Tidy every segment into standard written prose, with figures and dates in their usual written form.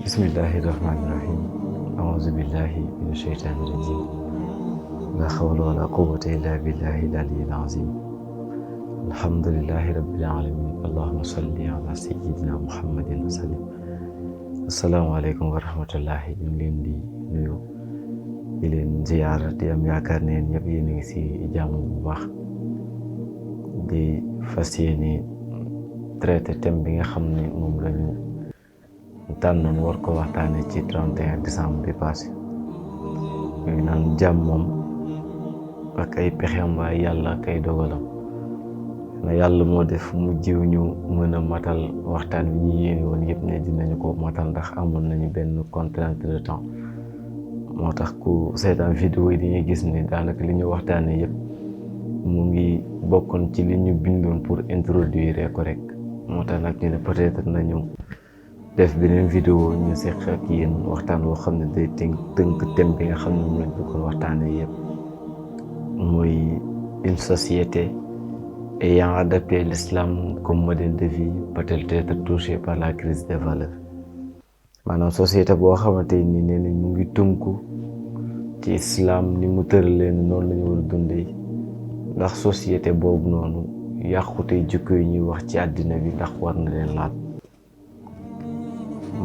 Bismillahirrahmanirrahim. A'udzu billahi minasyaitonir rajim. La haula wala quwwata illa billahil aliyyil azim. Alhamdulillahi rabbil alamin. Allahumma salli ala sayyidina Muhammadin wa sallim. Asalaamaaleykum wa rahmatullahi. ñu ngi leen di nuyu di leen ziyaara di am yaakaar ne ñëpp yéen a ngi si jàmm bu baax di fas yéene traité thème bi nga xam ne moom lañu tànnoon war ko waxtaane ci 31 décembre bi passé ñu ngi naan jàmm moom ak ay pexeem waaye yàlla ak ay dogalam na yàlla moo def mu jiw ñu mën a matal waxtaan wi ñu yéene woon yëpp ne dinañu ko matal ndax amoon nañu benn contrainte de temps moo tax ku seetaan vidéo yi dañuy gis ni daanaka li ñu waxtaane yëpp mu ngi bokkoon ci li ñu bindoon pour introduire ko rek moo tax nag ñu ne peut-être nañu def beneen vidéo ñu seq ak yéen waxtaan woo xam ne day tënk thème bi nga xam ne moom lañ bëggoon waxtaane yëpp muy une société ayant adopté l'islam comme modèle de vie peut-elle être touchée par la crise des valeurs. maanaam société boo xamante ni nee nañ mu ngi tënku ci islam ni mu tëralee noonu la ñu war a dundee ndax société boobu noonu yàqute jikko yi ñuy wax ci àddina bi ndax war na leen laal.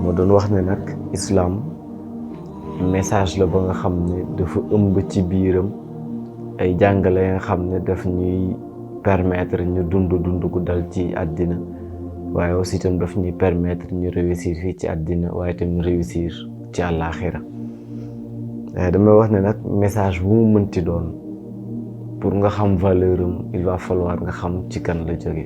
moo doon wax ne nag islam message la ba nga xam ne dafa ëmb ci biiram ay jàngale nga xam ne daf ñuy permettre ñu dund gu dal ci àddina waaye aussi itam daf ñuy permettre ñu réussir fii ci àddina waaye itam réussir ci àllaaxira damay wax ne nag message bu mu mënti doon pour nga xam valeur am il va falloir nga xam ci kan la jóge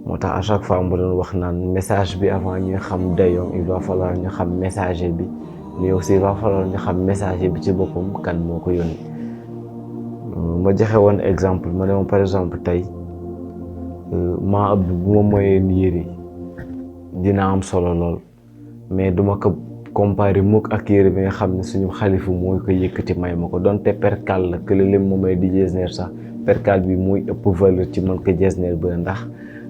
moo tax à chaque fois mu doon wax naan message bi avant ñuy xam dayoom il va falloir ñu xam messager bi mais aussi il va falloir ñu xam messager bi ci boppam kan moo ko yónni. ma joxe woon exemple ma ne par exemple tey maa ëpp bu ma moyeen yére dina am solo lool mais duma ko comparer mukk ak yére bi nga xam ne suñu xalifu mooy ko yëkkati may ma ko donte perkal la que lim ma may di jesner sax perkal bi muy ëpp valeur ci man ko jesner ba ndax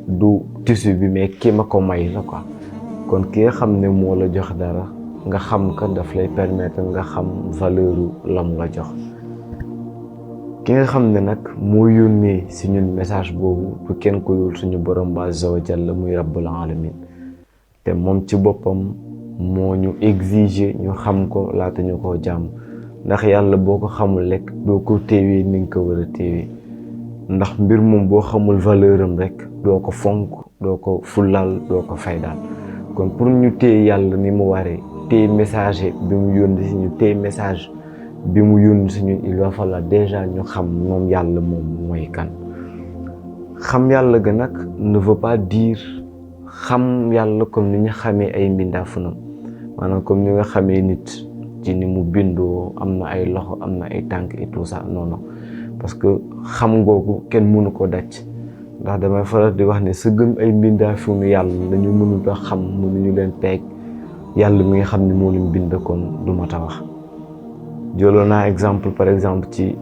du tissu bi mais ki ma ko may la quoi. kon ki nga xam ne moo la jox dara nga xam ko daf lay permettre nga xam valeuru lam la jox. ki nga xam ne nag moo yónnee si ñun message boobu du kenn ko dul suñu borom ba azza wa jalla muy rabbul alamin te moom ci boppam moo ñu exiger ñu xam ko laata ñu koo jàmm ndax yàlla boo ko xamul lekk doo ko téewee ni nga ko war a téewee ndax mbir moom boo xamul valeur am rek doo ko fonk doo ko fulal doo ko faydaal kon pour ñu téye yàlla ni mu waree téye message bi mu yónni si ñu téye message bi mu yónni si ñun il va falloir déjà ñu xam moom yàlla moom mooy kan. xam yàlla ga nag ne veut pas dire xam yàlla comme ni ñu xamee ay mbindaafunam maanaam comme ni nga xamee nit ci ni mu bindoo am na ay loxo am na ay tànk et tout ça non non parce que xam ngoogu kenn mënu ko daj ndax damay faral di wax ne sa gëm ay mbindaafunu yàlla lañu mënul a xam mënuñu leen peeg yàlla mi nga xam ne moo leen bind kon du mat a wax. jëloon naa exemple par exemple ci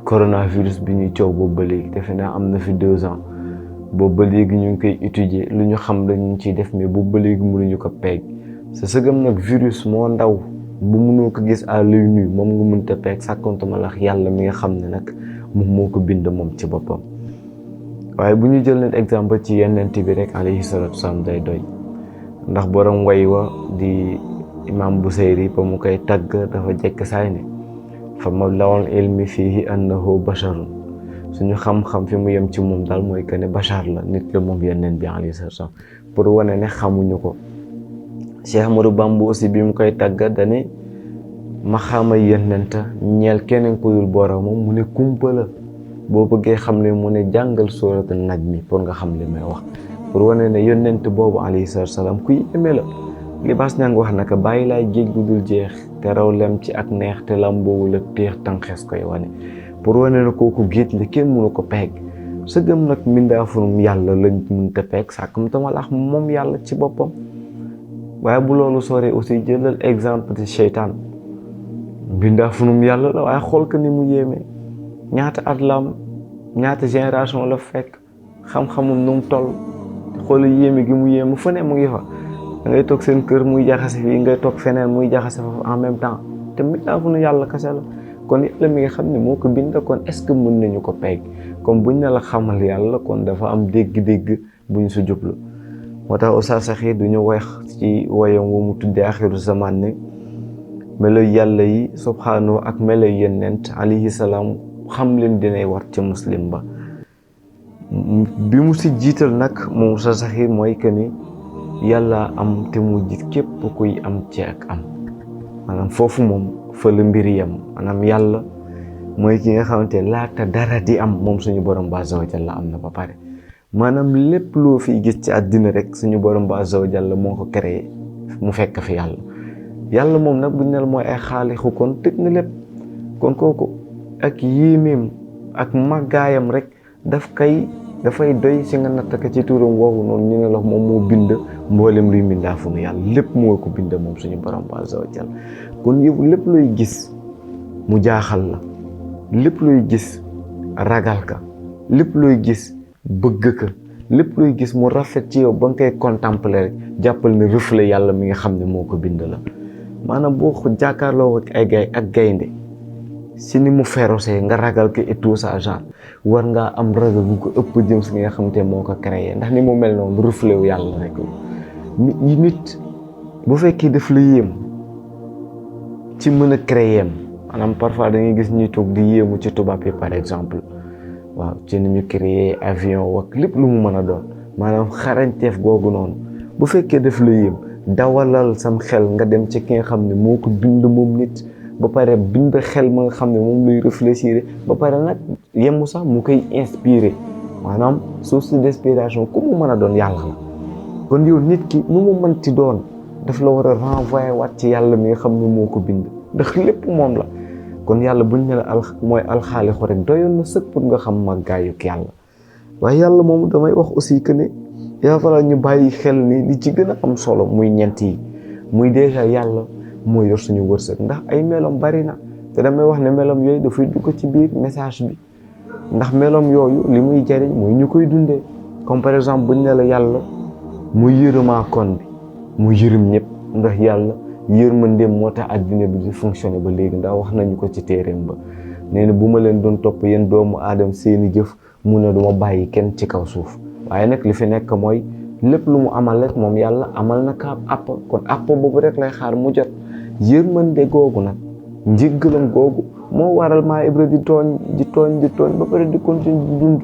coronavirus bi ñuy coow boobu ba léegi defe naa am na fi 2 ans boobu ba léegi ñu ngi koy étudier lu ñu xam dañu ciy def mais boobu ba léegi mënuñu ko peeg sa sëgam nag virus moo ndaw bu mënoo ko gis à l'œil nu moom nga mënta peeg sàkkantuma la yàlla mi nga xam ne nag moom moo ko bind moom ci boppam. waaye bu ñu jël leen exemple ci yonent bi rek alayhi salaatu wasalaam day doy ndax borom way wa di imam Busayri ba mu koy tagg dafa jekk saay ne fa mablagul ilmi fiihi annahu basharun suñu xam-xam fi mu yem ci moom daal mooy que ne bachar la nit la moom yonent bi alayhi salaam pour wane ne xamuñu ko. Cheikh Ahmadou Bamba aussi bi mu koy tagg dane ma xama yonent ñeel keneen ku dul boromam mu ne kumpa la boo bëggee xam ne mu ne jàngal sooratu najmi pour nga xam li may wax pour wane ne yonent boobu alayhi salaam ku yéeme la. Libaas ñaa ngi wax naka bàyyi laay géej gu dul jeex te raw lem ci ak neex te lamboowul ak teex tànqees koy wane pour wane na kooku géej li kenn mënu ko peeg sëgëm nag mbindaafunum yàlla lañ mënta peeg sàkkam tama laax moom yàlla ci boppam. waaye bu loolu sooree aussi jëlal exemple ci seytaan mbindaafunum yàlla la waaye xool ko ni mu yéemee ñaata at la am ñaata génération la fekk xam-xamum nu mu toll xool yéeme gi mu yéeme fu ne mu ngi fa da ngay toog seen kër muy jaxase fii ngay toog feneen muy jaxase foofu en même temps te mbindaafu yàlla kese la. kon yàlla mi nga xam ne moo ko bind kon est-ce que mën nañu ko peeg comme buñ ne la xamal yàlla kon dafa am dégg-dégg buñ su jublu. moo tax Oustaz Sakhir du ñu wax ci woyam wu mu tuddee axiru zaman ne melo yàlla yi subhaanahu ak melo yonent alayhi salaam xam leen dinay war ci muslim ba. bi mu si jiital nag moom Oustaz Sakhir mooy que ni yàlla am te mu jiit képp kuy am ci ak am maanaam foofu moom fa la mbir yam maanaam yàlla mooy ki nga xamante laata dara di am moom suñu borom ba azza wa jalla am na ba pare. maanaam lépp loo fi gis ci àddina rek suñu borom ba azza wa jalla moo ko créé mu fekk fi yàlla moom nag buñ ne la mooy ay xaalixu kon tëj na lépp kon kooku ak yéemeem ak màggaayam rek dafay doy si nga nattaka ci turam woowu noonu ñu ne la moom moo bind mboolem luy mbindaa fu nu yàlla lépp moo ko bind moom suñu borom ba azza wa jalla. kon yow lépp looy gis mu jaaxal la, lépp looy gis ragal ka, lépp looy gis bëgg ka, lépp looy gis mu rafet ci yow ba nga koy contempler rek jàppal ne reflet yàlla mi nga xam ne moo ko bind la. maanaam boo ko jàkkaarloo ak gaynde si ni mu férocé nga ragal ko et tout ça genre war ngaa am ragal bu ko ëpp jëm si nga xam te moo ko créé ndax ni mu mel noonu reflet wu yàlla rek la. nit bu fekkee daf la yéem ci mën a créer maanaam parfois da ngay gis ñuy toog di yéemu ci tubaab yi par exemple waaw ci ni ñu créer avion wak lépp lu mu mën a doon maanaam xarañteef googu noonu bu fekkee daf la yéem dawalal sam xel nga dem ci ki nga xam ne moo ko bind moom nit ba pare bind xel ma nga xam ne moom lay réfléchir ba pare nag yemu sax mu koy inspiré maanaam source d'inspiration ku mu mën a doon yàlla la. kon yow nit ki nu mu mënti doon daf la war a renvoyer waat ci yàlla mi nga xam ne moo ko bind ndax lépp moom la. kon yàlla buñ ne la mooy alxaalixu rek doyoon na sëkk pour nga xam màggaayug yàlla. waaye yàlla moom damay wax aussi que ne yaa faral ñu bàyyi xel ni li ci gën a am solo muy ñent yi muy déjà yàlla moo yor suñu wërsëg ndax ay melom bari na te damay wax ne melom yooyu dafay dugg ci biir message bi ndax melom yooyu li muy jariñ mooy ñu koy dundee comme par exemple buñ ne la yàlla muy yërëmaa kon bi mu yërëm ñëpp ndax yàlla yërmandeem moo tax addina bi di fonctionner ba léegi ndax wax nañu ko ci téeréem ba nee na bu ma leen doon topp yéen doomu aadama seeni jëf mu ne duma bàyyi kenn ci kaw suuf. waaye nag li fi nekk mooy lépp lu mu amal rek moom yàlla amal na ka àpp kon àpp boobu rek lay xaar mu jot yërmande googu nag njëggalam googu moo waral maa Ibra di tooñ ba pare di continuer di dund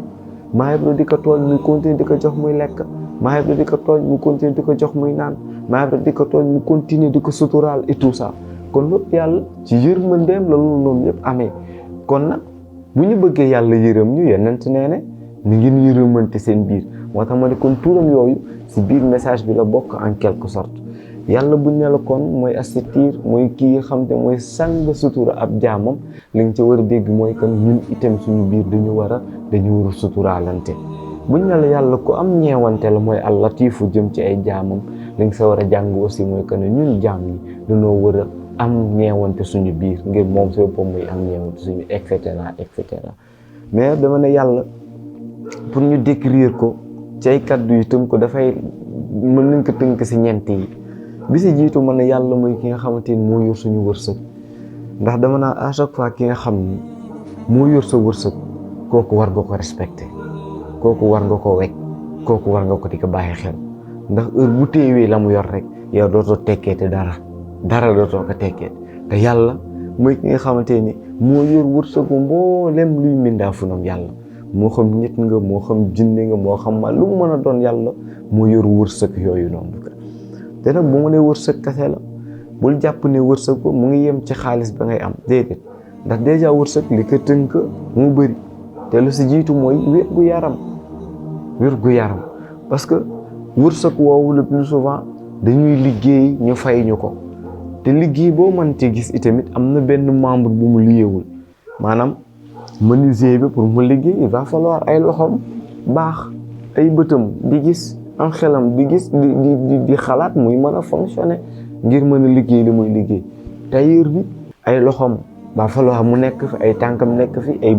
maa Ibra di ko tooñ muy continuer di ko jox muy lekk maa Ibra di ko tooñ mu continuer di ko jox muy naan maa Ibra di ko tooñ mu continuer di ko suturaal et tout ça kon loolu yàlla ci yërmandeem la loolu noonu yëpp amee kon nag bu ñu bëggee yàlla yërëm ñu yenent nee ne ni ngeen yërëmante seen biir moo tax ma ne kon turam yooyu si biir message bi la bokk en quelque sorte yàlla buñ ne la kon mooy assistir mooy kii nga xam te mooy sang sutura ab jaamam li nga ci war a dégg mooy kan ñun itam suñu biir dañu war a suturaalante buñ ne la yàlla ku am ñeewante la mooy al latifu jëm ci ay jaamam li nga sa war a jàng aussi mooy que ne ñun jaam yi dañoo war a am ñeewante suñu biir ngir moom sa boppam muy am ñeewante suñu et cetera mais dama ne yàlla pour ñu décrire ko ci ay kaddu yu tënk ko dafay mën nañ ko tënk si ñent yi bi si jiitu mën ne yàlla mooy ki nga xamante ni moo yor suñu wërsëg ndax dama naa à chaque fois ki nga xam ni moo yor sa wërsëg kooku war nga ko respecté kooku war nga ko wekk kooku war nga ko di ko bàyyi xel ndax heure bu téewee la mu yor rek yow dootoo tekkeete dara dootoo ko tekkee te yàlla mooy ki nga xamante ni moo yor wërsëgu mboolem luy mbindaafunam yàlla moo xam nit nga moo xam jinne nga moo xam ma lu mu mën a doon yàlla moo yor wërsëg yooyu noonu te nag bu mu ne wërsëg kese la bul jàpp ne wërsëg ko mu ngi yem ci xaalis ba ngay am déedéet ndax déjà wërsëg li ko tënk mu bëri te lu si jiitu mooy wér gu yaram parce que wërsëg woowu le plus souvent dañuy liggéey ñu fay ñu ko te liggéey boo mën ci gis itamit am na benn membre bu mu liyeewul maanaam menuisier bi pour mu liggéey il va falloir ay loxoom baax ay bëtam di gis am xelam di gis di xalaat muy mën a fonctionner ngir mën a liggéey li muy liggéey tailleur bi ay loxoom va falloir mu nekk fi ay tànkam nekk fi ay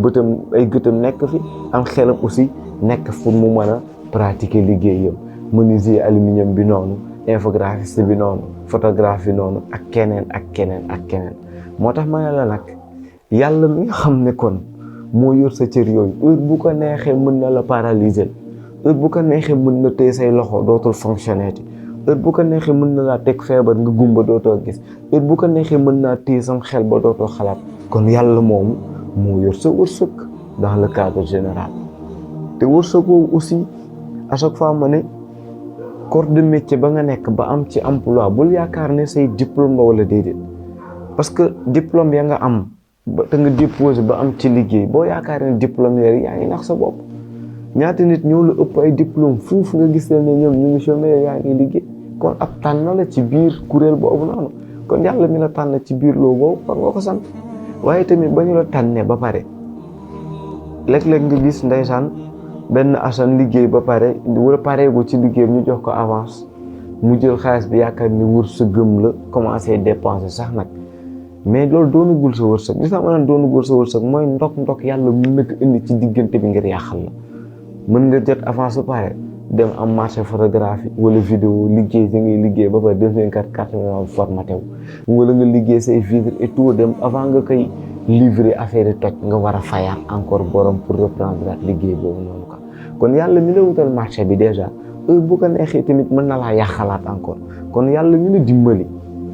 gëtam nekk fi am xelam aussi nekk pour mu mën a pratiquer liggéeyam menuisier aluminium bi noonu infographiste bi noonu photographie noonu ak keneen ak keneen ak keneen moo tax ma ne la nag yàlla mi nga xam ne kon moo yor sa cër yooyu heure bu ko neexee mën na la paralyser heure bu ko neexee mën na téye say loxo dootul fonctionner ti heure bu ko neexee mën na laa teg feebar nga gumba dootoo gis heure bu ko neexee mën naa téye sam xel ba dootoo xalaat kon yàlla moomu moo yor sa wërsëg dans le cadre général te wërsëg boobu aussi à chaque fois ma ne corps de métier ba nga nekk ba am ci emploi bul yaakaar ne say diplôme la wala déedéet parce que diplôme ya nga am ba te nga déposé ba am ci liggéey boo yaakaar ne diplôme yooyu yaa ngi nax sa bopp ñaata nit ñoo la ëpp ay diplôme fuuf nga gis leen ne ñoom ñu ngi chômé yaa ngi liggéey kon ab tànn la ci biir kuréel boobu noonu kon yàlla mi la tànn ci biir loo boobu war nga ko sant waaye tamit ba ñu la tànnee ba pare léeg-léeg nga gis ndeysaan benn asan liggéey ba pare wala pareegu ci liggéey ñu jox ko avance mu jël xaalis bi yaakaar ni wërsëgam la commencé dépenser sax nag mais loolu doonagul sa wërsëg gis naa ma naan doonagul sa wërsëg mooy ndok yàlla mën na ko indi ci diggante bi ngir yàqal la mën nga jot avance ba pare dem am marché photographie wala vidéo liggéey si ngay liggéey ba pare def leen carte formaté wu wala nga liggéey say vitre et tout dem avant nga koy livrer affaire yi toj nga war a fayaat encore borom pour reprendre liggéey boobu noonu quoi kon yàlla mi la wutal marché bi déjà heure bu ko neexee tamit mën na laa yàqalaat encore kon yàlla mi la dimbali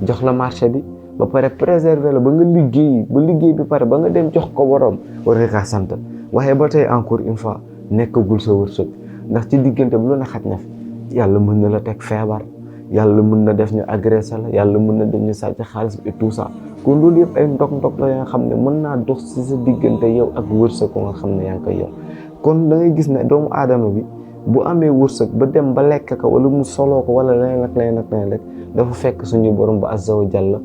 jox la marché bi ba pare préserver la ba nga liggéey bi pare ba nga dem jox ko borom war nga kaa sant waaye ba tey encore une fois nekkagul sa wërsëg ndax ci diggante bi lu ne xaj na fi yàlla mën na la teg feebar yàlla mën na def ñu agressé la yàlla mën na def ñu sàcc xaalis bi et tout ça kon loolu yëpp ay ndok la nga xam ne mën naa dox ci sa diggante yow ak wërsëg ko nga xam ne yaa ngi koy yor kon da ngay gis ne doomu aadama bi bu amee wërsëg ba dem ba lekk ko wala mu soloo ko wala leneen rek dafa fekk suñu borom ba azza wa jalla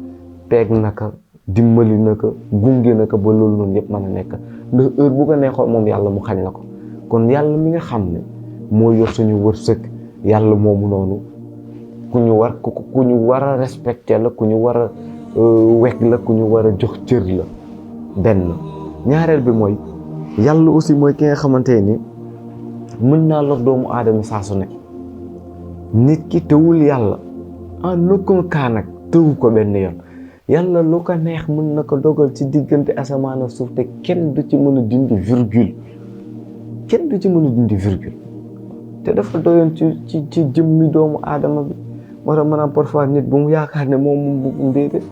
peeg na ko dimbali na ko gunge na ko ba loolu noonu yëpp mën a nekk ndax heure bu ko neexoon moom yàlla mu xañ la ko kon yàlla mi nga xam ne moo yor suñu wërsëg yàlla moomu noonu ku ñu war a respecté la ku ñu war a wekk la ku ñu war a jox cër la benn ñaareel bi mooy yàlla aussi mooy ki nga xamante ni mën naa lor doomu aadama saa su ne nit ki tëwul yàlla en aucun cas nag tëwu ko benn yoon yàlla lu ko neex mën na ko dogal ci diggante asamaan ak suuf te kenn du ci mën a dindi virgule te dafa doyoon ci jëmmi doomu aadama bi moo tax maanaam parfois nit bu mu yaakaar ne moom mu déedéet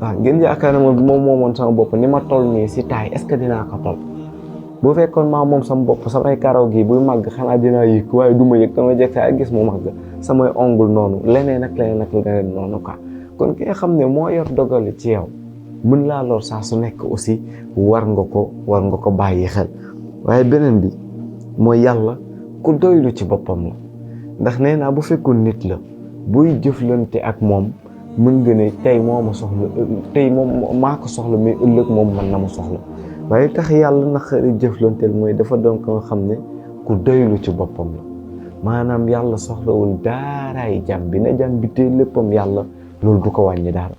waaw ngeen yaakaar ne moom moomoon sama bopp ni ma toll nii si taay est-ce que dinaa ko toll bu fekkoon maa moom sama bopp samay karaw gi buy màgg xanaa dinaa yëg waaye du ma yëg dama jekk saa gis mu màgg samay ongle noonu leneen ak noonu quoi kon ki nga xam ne moo yor dogali ci yow mën laa lor saa su nekk aussi war nga ko bàyyi xel waaye beneen bi mooy yàlla ku doylu ci boppam la ndax nee naa bu fekkoon nit la buy jëflante ak moom mën nga ne tey moo ma soxla tey moom maa ko soxla mais ëllëg moom mën na ma soxla waaye tax yàlla naqari jëflanteel mooy dafa doon ko nga xam ne ku doylu ci boppam la maanaam yàlla soxlawul daaraay jàmm bi na jàmm bi tey léppam yàlla loolu du ko wàññi dara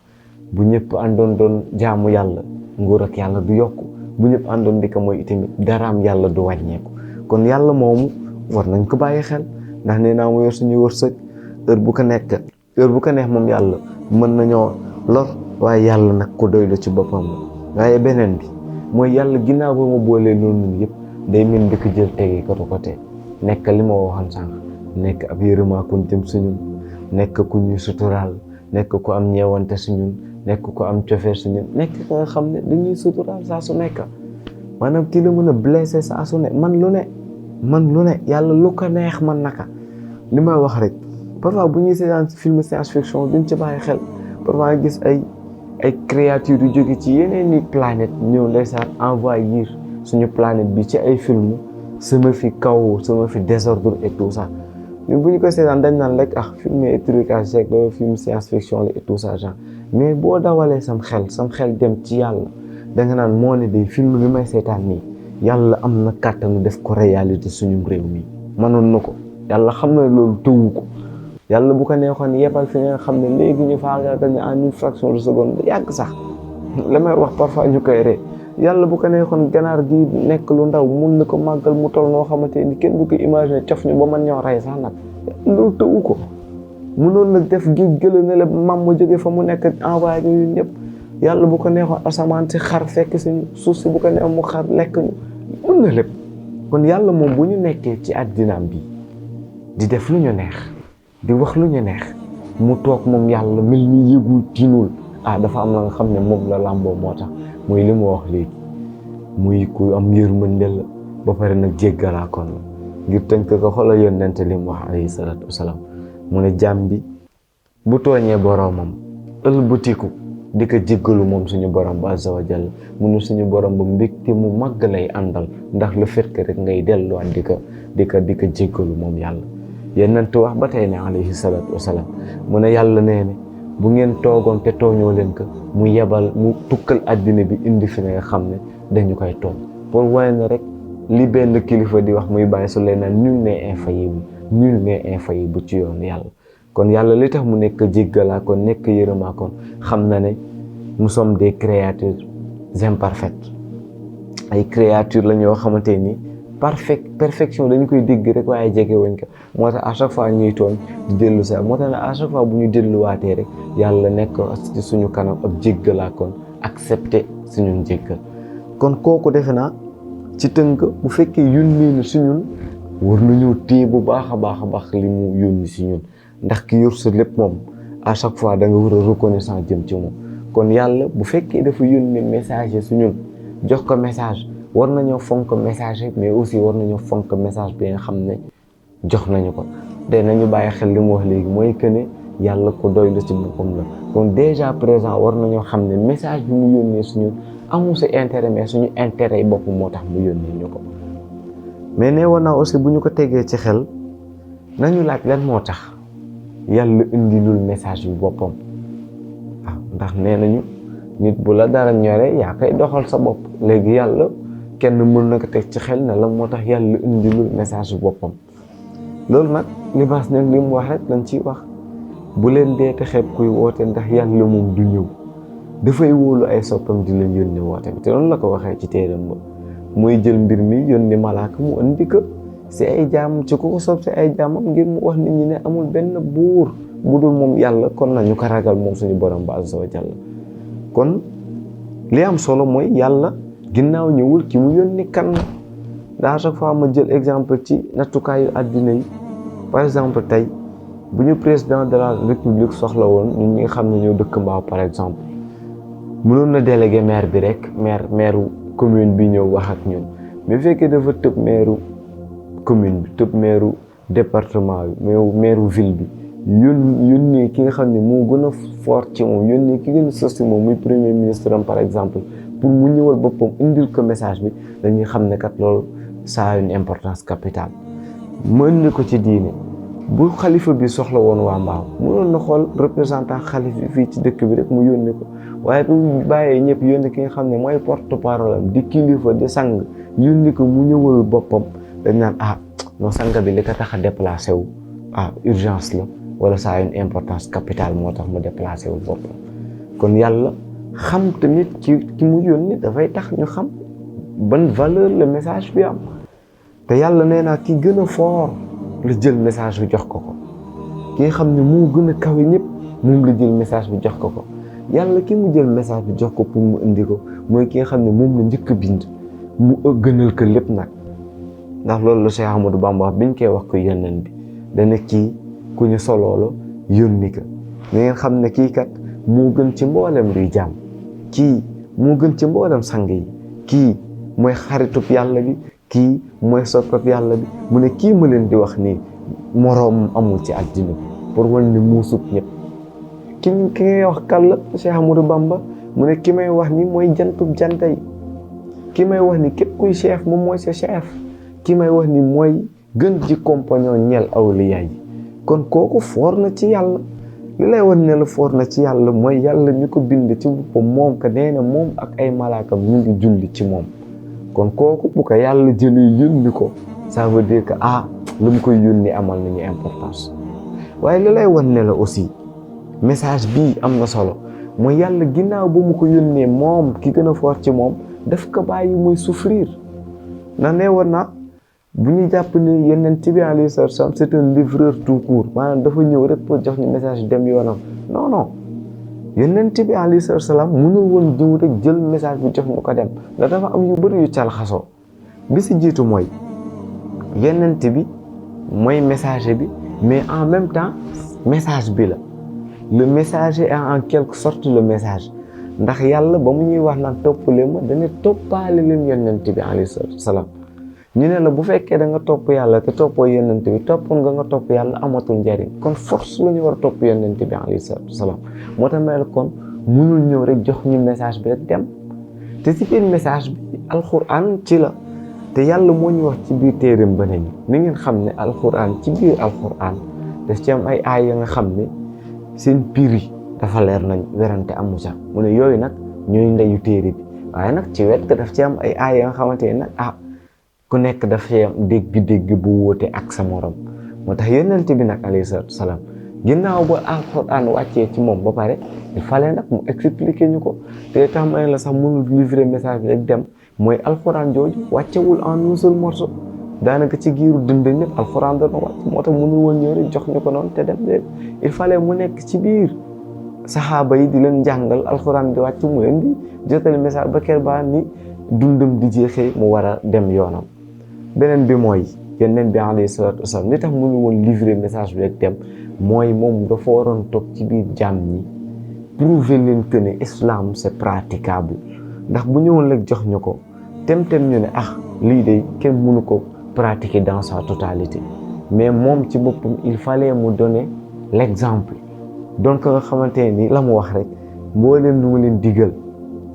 bu ñëpp àndoon doon jaamu yàlla nguur ak yàlla du yokku bu ñëpp àndoon di ko mooy itamit daraam yàlla du wàññeeku kon yàlla moomu war nañ ko bàyyi xel ndax nee naa mu yor suñuy wërsëg heure bu ko neex moom yàlla mën nañoo lor waaye yàlla nag ko doylu ci boppam la waaye beneen bi mooy yàlla ginnaaw ba ma boolee loolu yëpp day mel di ko jël tege ko côté nekk li ma waxoon sànq nekk ab yërëmaakun jëm suñun nekk ku ñuy suturaal nekk ku am ñeewante suñun nekk ku am cofeer suñun nekk ko nga xam ne dañuy suturaal saa su nekk maanaam ki la mën a blessé saa su ne man lu ne yàlla lu ko neex man naka li may wax rek parfois bu ñuy seetaan film science fiction duñ ci bàyyi xel parfois gis ay créatures yu jóge ci yeneen i planète ñëw ndeysaan envahir suñu planète bi ci ay film sama fi kaw sama fi désordre et tout ça ñun bu ñu ko seetaan dañ naan rek film et trucage c'est que film science fiction la et tout ça genre mais boo dawalee sam xel dem ci yàlla da nga naan moo ne day film bi may seetaan nii yàlla am na kàttanu def ko réalité suñu réew mi mënoon na ko yàlla xam na loolu tëwu ko yàlla bu ko neexoon yebal fi nga xam ne léegi ñu faagaagal ñu en une fraction de seconde yàgg sax la may wax parfois ñu koy ree yàlla bu ko neexoon ganaar gi nekk lu ndaw mun na ko màggal mu toll noo xamante ni kenn du ko imaginer cof ñu ba mën ñoo rey sax nag loolu tëwu ko mënoon na def géej gëla ne la mam ma jóge fa mu nekk envoyé ñu ñun ñëpp yàlla bu ko neexoon asamaan si xar fekk suñu suuf si bu ko neexoon mu xar lekk ñu mën na lépp. kon yàlla moom bu ñu nekkee ci àddinaam bi di def lu ñu neex di wax lu ñu neex mu toog moom yàlla mel ni yëgul tiinul dafa am la nga xam ne moom la làmboo moo tax muy li mu wax léegi muy ku am yërmande la ba pare nag jéggalaa kon la ngir tënk ko xoolal yonent li mu wax alayhi salaatu wasalaam mu ne jàmm bi bu tooñee boroomam ëlbatiku di ko jéggalu moom suñu borom ba azza wa jalla mu ne suñu borom ba mbégte mu màgg lay àndal ndax le fait que rek ngay delluwaat di ko jéggalu moom yàlla. yonent wax ba tey ne alayhi salaatu wasalaam mu ne yàlla nee ne bu ngeen toogoon te tooñoo leen ko mu yebal mu tukkal àddina bi indi fi nga xam ne dañu koy tooñ pour wane ne rek li benn kilifa di wax muy bàyyi su leen naan nul n'est infaillible ci yoonu yàlla. kon yàlla li tax mu nekk jéggalaa kon nekk yërëmaa kon xam na ne nous sommes des créatures imparfaites ay créatures la ñoo xamante ni perfection dañu koy dégg rek waaye jege wuñ ko moo tax à chaque fois ñuy tooñ di dellu sa moo tax ne à chaque fois bu ñu delluwaatee rek yàlla nekk ci suñu kanam ab jéggalaa kon accepter suñu njéggal. kon kooku defe naa ci tënk bu fekkee yónnee na si ñun war nañoo téye bu baax a baax li mu yónni si ñun ndax ki yor sa lépp moom à chaque fois da nga war a reconnaissant jëm ci moom. kon yàlla bu fekkee dafa yónnee message su ñun jox ko message war nañoo fonk message mais aussi war nañoo fonk message bi nga xam ne jox nañu ko. nañu bàyyi xel li mu wax léegi mooy que ne yàlla ko doy la ci boppam la kon déjà présent war nañoo xam ne message bi mu yónnee su ñun amul sa intérêt mais suñu intérêt yi bopp moo tax mu yónnee ñu ko. mais nee woon naa aussi bu ñu ko tegee ci xel nañu laaj lan moo tax yàlla indilul message bi boppam. ndax nee nañu nit bu la dara ñore yaa koy doxal sa bopp léegi yàlla kenn mën na ko teg ci xel ne la moo tax yàlla indilul message bi boppam. loolu nag li baas nag li mu wax rek lañ ciy wax bu leen deete xeeb kuy woote ndax yàlla moom du ñëw dafay wóolu ay soppam di leen yónni woote bi te loolu la ko waxee ci téeram ba mooy jël mbir mi yónni malaaka mu indi ko si ay jaam ci ku ko sopp si ay jaamam ngir mu wax nit ñi ne amul benn buur bu dul moom yàlla kon nañu ko ragal moom suñu borom ba azza wa jalla. kon li am solo mooy yàlla ginnaaw ñëwul ki mu yónni kan la à chaque fois ma jël exemple ci nattukaayu àddina yi par exemple tey bu ñu président de la république soxla woon ñun ñi nga xam ne ñoo dëkk Mbao par exemple mënoon na délégué maire bi rek maire commune bi ñëw wax ak ñun mais bu fekkee dafa tëb maire commune bi tëb maire département bi maire ville bi yónnee ki nga xam ne moo gën a fort ci moom yónnee ki gën a sos ci moom muy premier ministre am par exemple pour mu ñëwal boppam indil ko message bi dañuy xam ne kat loolu ça a une importance capitale. mu indi ko ci diine bu xalifa bi soxla woon waa Mbao mënoon na xool représentant xalif bi fii ci dëkk bi rek mu yónni ko waaye bu bàyyee ñëpp yónni ki nga xam ne mooy porte parole am di kilifa di sang yónni ko mu ñëwal boppam dañ naan non sang bi li ko tax a déplacé wu urgence la wala ça a une importance capitale moo tax mu déplacé wu boppam. kon yàlla xam tamit ci mu yónni dafay tax ñu xam ban valeur le message bi am te yàlla nee naa ki gën a fort la jël message bi jox ko ki nga xam ne moo gën a kawe ñëpp moom la jël message bi jox ko yàlla ki mu jël message bi jox ko pour mu indi ko mooy ki nga xam ne moom la njëkk a bind mu gënal ko lépp nag ndax loolu la Cheikh Ahmadou Bamba wax biñ koy wax ko yónneen bi dana kii ku ñu soloo la yónni ko da ngeen xam ne kii kat moo gën ci mboolem luy jaam kii moo gën ci mboolem sang yi kii mooy xaritub yàlla bi kii mooy soppab yàlla bi mu ne kii ma leen di wax nii moroom amul ci àddina bi pour wan ne muusut ñëpp ki ngay wax kàll Cheikh Ahmadou Bamba mu ne ki may wax ni mooy jantub janta yi ki may wax ni képp kuy chef moom mooy sa chef ki may wax ni mooy gën ci compagnon ñeel awliya yi kon kooku foor na ci yàlla li lay wan ne la foor na ci yàlla mooy yàlla ñu ko bind ci boppam moom ka nee na moom ak ay malaakam ñu ngi julli ci moom kon kooku bu ko yàlla jëlee yónni ko ça veut dire que lu mu koy yónni amal nañu importance waaye li lay wan ne la aussi message bii am na solo mooy yàlla ginnaaw ba mu ko yónnee moom ki gën a fort ci moom daf ko bàyyi muy souffrir na nee woon na bu ñu jàpp ni yonent bi alayhi salaam c'est un livreur tout court maanaam dafa ñëw rek pour jox ñu message dem yoonam non non yonent bi alayhi salaam mënul woon ñëw rek jël message bi jox ñu ko dem ndax dafa am yu bëri yu calxasoo bi si jiitu mooy yonent bi mooy messager bi mais en même temps message bi la le messager est en quelque sorte le message ndax yàlla ba mu ñuy wax naan toppale ma dana toppaale leen yonent bi alayhi salaam ñu ne la bu fekkee da nga topp yàlla te toppoo yonent bi toppoon nga topp yàlla amatul njariñ kon force la ñu war a topp yonent bi alayhi salaam moo tax mel kon mënul ñëw rek jox ñu message bi rek dem te ci biir message bi alxuraan ci la te yàlla moo ñu wax ci biir téereem ba nañu ni ngeen xam ne alxuraan ci biir alxuraan daf ci am ay aay ya nga xam ne seen piri dafa leer nañ werante amu sax mu ne yooyu nag ñooy ndeyu téere bi waaye nag ci wet ga daf ci am ay aay ya nga xamante ne nag ku nekk dafay am dégg-dégg bu wóote ak sa morom moo tax yonent bi nag alayhi salaam ginnaaw ba alxuraan wàccee ci moom ba pare il fallait nag mu expliquer ñu ko te tax may la sax mënul livrer message bi rek dem mooy alxuraan jooju wàccewul en un seul morceau daanaka ci giiru dund ñëpp alxuraan doon wàcc moo tax mënul woon ñëw rek jox ñu ko noonu te dem de il fallait mu nekk ci biir saxaaba yi di leen jàngal alxuraan di wàcc mu leen di jotali message ba ker baa ni dundam di jeexee mu war a dem yoonam. beneen bi mooy yonent bi alayhi salaatu wasalaam li tax mënu woon livrer message bi rek dem mooy moom dafa waroon toog ci biir jàmm ñi prouver leen que ne islam c'est praticable ndax bu ñëwoon rek jox ñu ko tem-tem ñu ne lii de kenn mënu ko pratiquer dans sa totalité mais moom ci boppam il fallait mu donner l'exemple donc nga xamante ni la mu wax rek mbooleem lu mu leen digal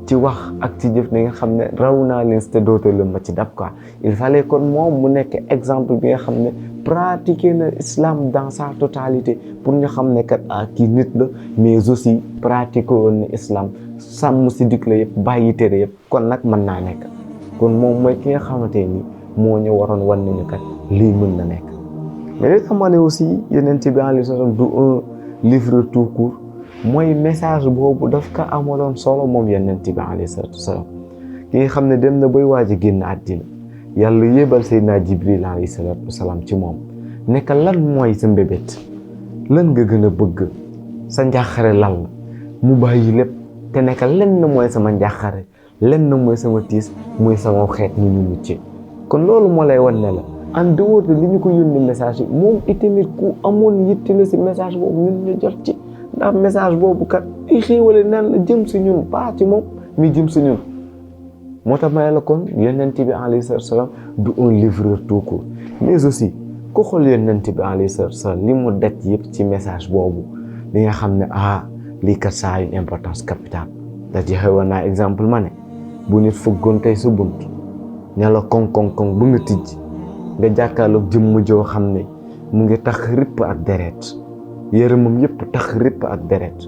ci wax ak ci jëf da nga xam ne raw naa leen te dootal la ma ci dab quoi il fallait kon moom mu nekk exemple bi nga xam ne pratiquer na islam dans sa totalité pour ñu xam ne kat kii nit la mais aussi pratiquer woon na islam sàmm si dikk la yëpp bàyyi tere yëpp kon nag mën naa nekk kon moom mooy ki nga xamante ni moo ñu waroon wan nañu kat lii mën na nekk mais li xam ne aussi yonent bi alayhi salaam du un livre tout court mooy message boobu daf ko amaloon solo moom yonent bi alayhi salaam ki nga xam ne dem na bay waaj a génn àddina yàlla yébal Seydina Jibril alayhi salaam ci moom nekk lan mooy sa mbébét lan nga gën a bëgg sa njàqare lan la mu bàyyi lépp te nekk lenn mooy sama njàqare lenn mooy sama tiis muy sama xeet ni ñu mucc kon loolu moo lay wan ne la en dehors de li ñu ko yónni message yi moom itamit ku amoon yitte la si message boobu ñun ñu jot ci ndax message boobu kat ay xéewale naan la jëm si ñun pas ci moom mi jëm si ñun moo tax may la kon yonent bi alayhi salaam du un livreur tout court mais aussi ku xool yonent bi alayhi salaam li mu daj yëpp ci message boobu li nga xam ne lii kat ça a une importance capitale da ci xewoon naa exemple ma ne bu nit fëggoon tey sa bunt ne la koŋ bu nga tijj nga jàkkaarloog jëmm joo xam ne mu ngi tax ripp ak deret yërëmam yëpp tax ripp ak deret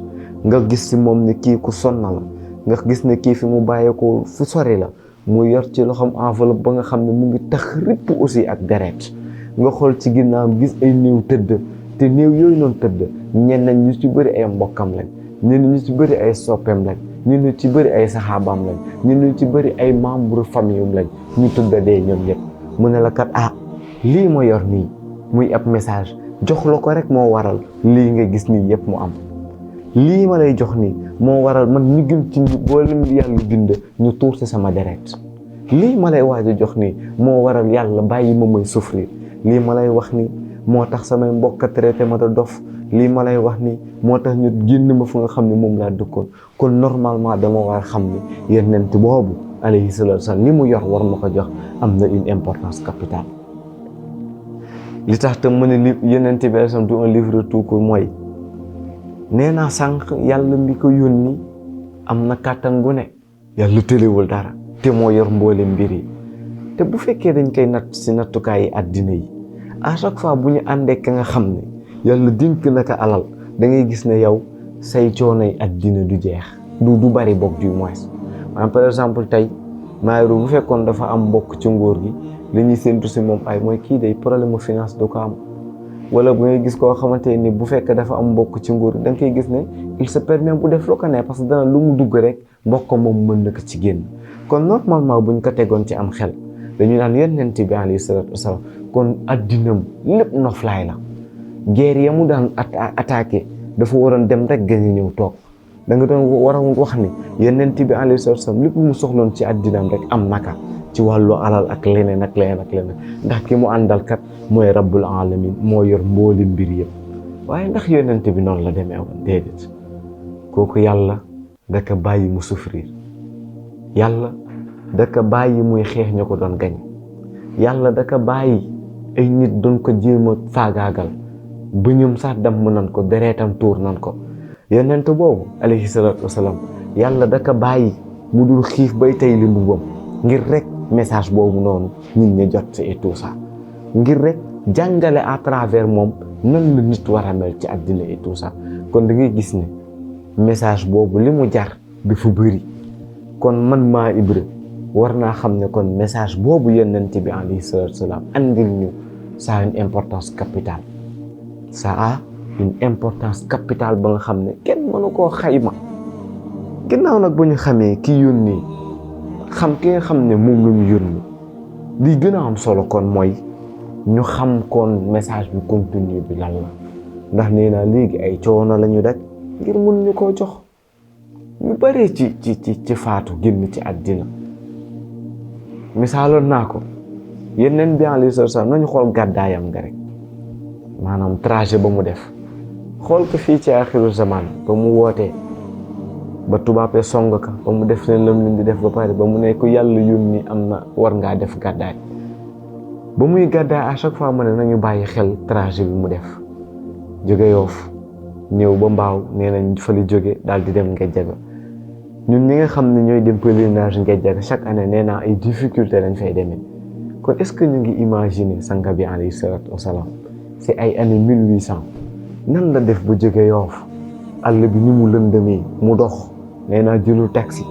nga gis si moom ne kii ku sonna la nga gis ne kii fi mu bàyyeekoo fu sori la mu yor ci loxoom enveloppe ba nga xam ne mu ngi tax ripp aussi ak deret nga xool ci ginnaaw gis ay néew tëdd te néew yooyu noonu tëdd ñenn ñu ci bëri ay mbokkam lañ ñenn ñu ci bëri ay soppeem lañ ñenn ñu ci bëri ay saxaabaam lañ ñenn ñu ci bëri ay membre famille lañ ñu tëdd dee ñoom ñëpp mu ne la kat lii ma yor nii muy ab message jox la ko rek moo waral lii nga gis nii yëpp mu am lii ma lay jox nii moo waral man ñu gëm ci boolem yàlla bind ñu tuur ci sama deret lii ma lay waaj a jox nii moo waral yàlla bàyyi ma may souffrir lii ma lay wax nii moo tax samay mbokk traité ma da dof lii ma lay wax nii moo tax ñu génn ma fu nga xam ne moom laa dëkkoon kon normalement dama war a xam ne yonent boobu alayhi salaatu wa salaam li mu yor war ma ko jox am na une importance capitale li tax te mu ne li yonent bi sam du un livre tout court mooy nee naa sànq yàlla mi ko yónni am na kàttan gu ne yàlla tëlewul dara te moo yor mboole mbir yi te bu fekkee dañ koy natt si nattukaay yi àddina yi à chaque fois bu ñu àndee ka nga xam ne yàlla dénk na ko alal da ngay gis ne yow say coonoy àddina du jeex du bari bokk du moins maanaam par exemple tey Mayoro bu fekkoon dafa am mbokk ci nguur gi li ñuy séntu si moom mooy kii day problème finance du ko am wala bu ngay gis koo xamante ni bu fekkee dafa am mbokk ci nguur da nga koy gis ne il se permet bu def lu ko ne parce que dana lu mu dugg rek mbokk moom mën na ko ci génn kon normalement buñ ko tegoon ci am xel dañu naan yonent bi alayhi salaatu wasalaam kon addinam lépp noflaay la. guerre ya mu daan attaqué dafa waroon dem rek gën a ñëw toog da nga doon war a wax ni yonent bi alayhi salaatu wasalaam lépp mu soxloon ci addinam rek am naka ci wàllu alal ak leneen ak leneen ak leneen ndax ki mu àndal kat mooy rabbul alamin moo yor mbooli mbir yëpp. waaye ndax yonent bi noonu la demee woon déedéet kooku yàlla da ko bàyyi mu souffrir, yàlla da ko bàyyi muy xeex ñu ko doon gañ, yàlla da ko bàyyi ay nit doon ko jéem a faagaagal ba ñoom sax damm nan ko dereetam tuur nan ko. yonent boobu alayhi salaatu wasalaam yàlla da ko bàyyi mu dul xiif bay tey li mbubam ngir rek message boobu noonu nit ñi jot ci et tout ça, ngir rek jàngale à travers moom nan la nit war a mel ci àddina et tout ça. kon da ngay gis ne message boobu li mu jar dafa bëri. kon man maa Ibra war naa xam ne kon message boobu yonent bi alayhi salaatu wasalaam andil ñu ça a une importance capitale, ça a une importance capitale ba nga xam ne kenn mënu koo xayma. ginnaaw nag bu ñu xamee ki yónnee xam ki nga xam ne moom la ñu yónni li gën a am solo kon mooy ñu xam kon message bi contenu bi lan la, ndax nee naa léegi ay coono la ñu daj ngir mun ñu koo jox. ñu bëree ci faatu génn ci àddina misaaloon naa ko yeneen bi alayhi salaatu wasalaam nañu xool gàddaayam nga rek maanaam trajet ba mu def. xool ko fii ci axiru zaman ba mu wootee ba tubaabee song ka ba mu def leen lam leen di def ba pare ba mu ne ko yàlla yónni am na war ngaa def gàddaay. ba muy gàddaay à chaque fois ma ne nañu bàyyi xel trajet bi mu def jóge Yoof ñëw ba Mbaaw nee nañ fa li jóge daal di dem Ngédiaga. ñun ñi nga xam ne ñooy dem pèlerinage Ngédiaga chaque année nee naa ay difficulté lañ fay demee. kon est-ce que ñu ngi imaginer sanga bi alayhi salaatu wasalaam c'est ay année 1800 nan la def bu jóge Yoof àll bi ni mu lëndëmee mu dox nee naa jëlul taxi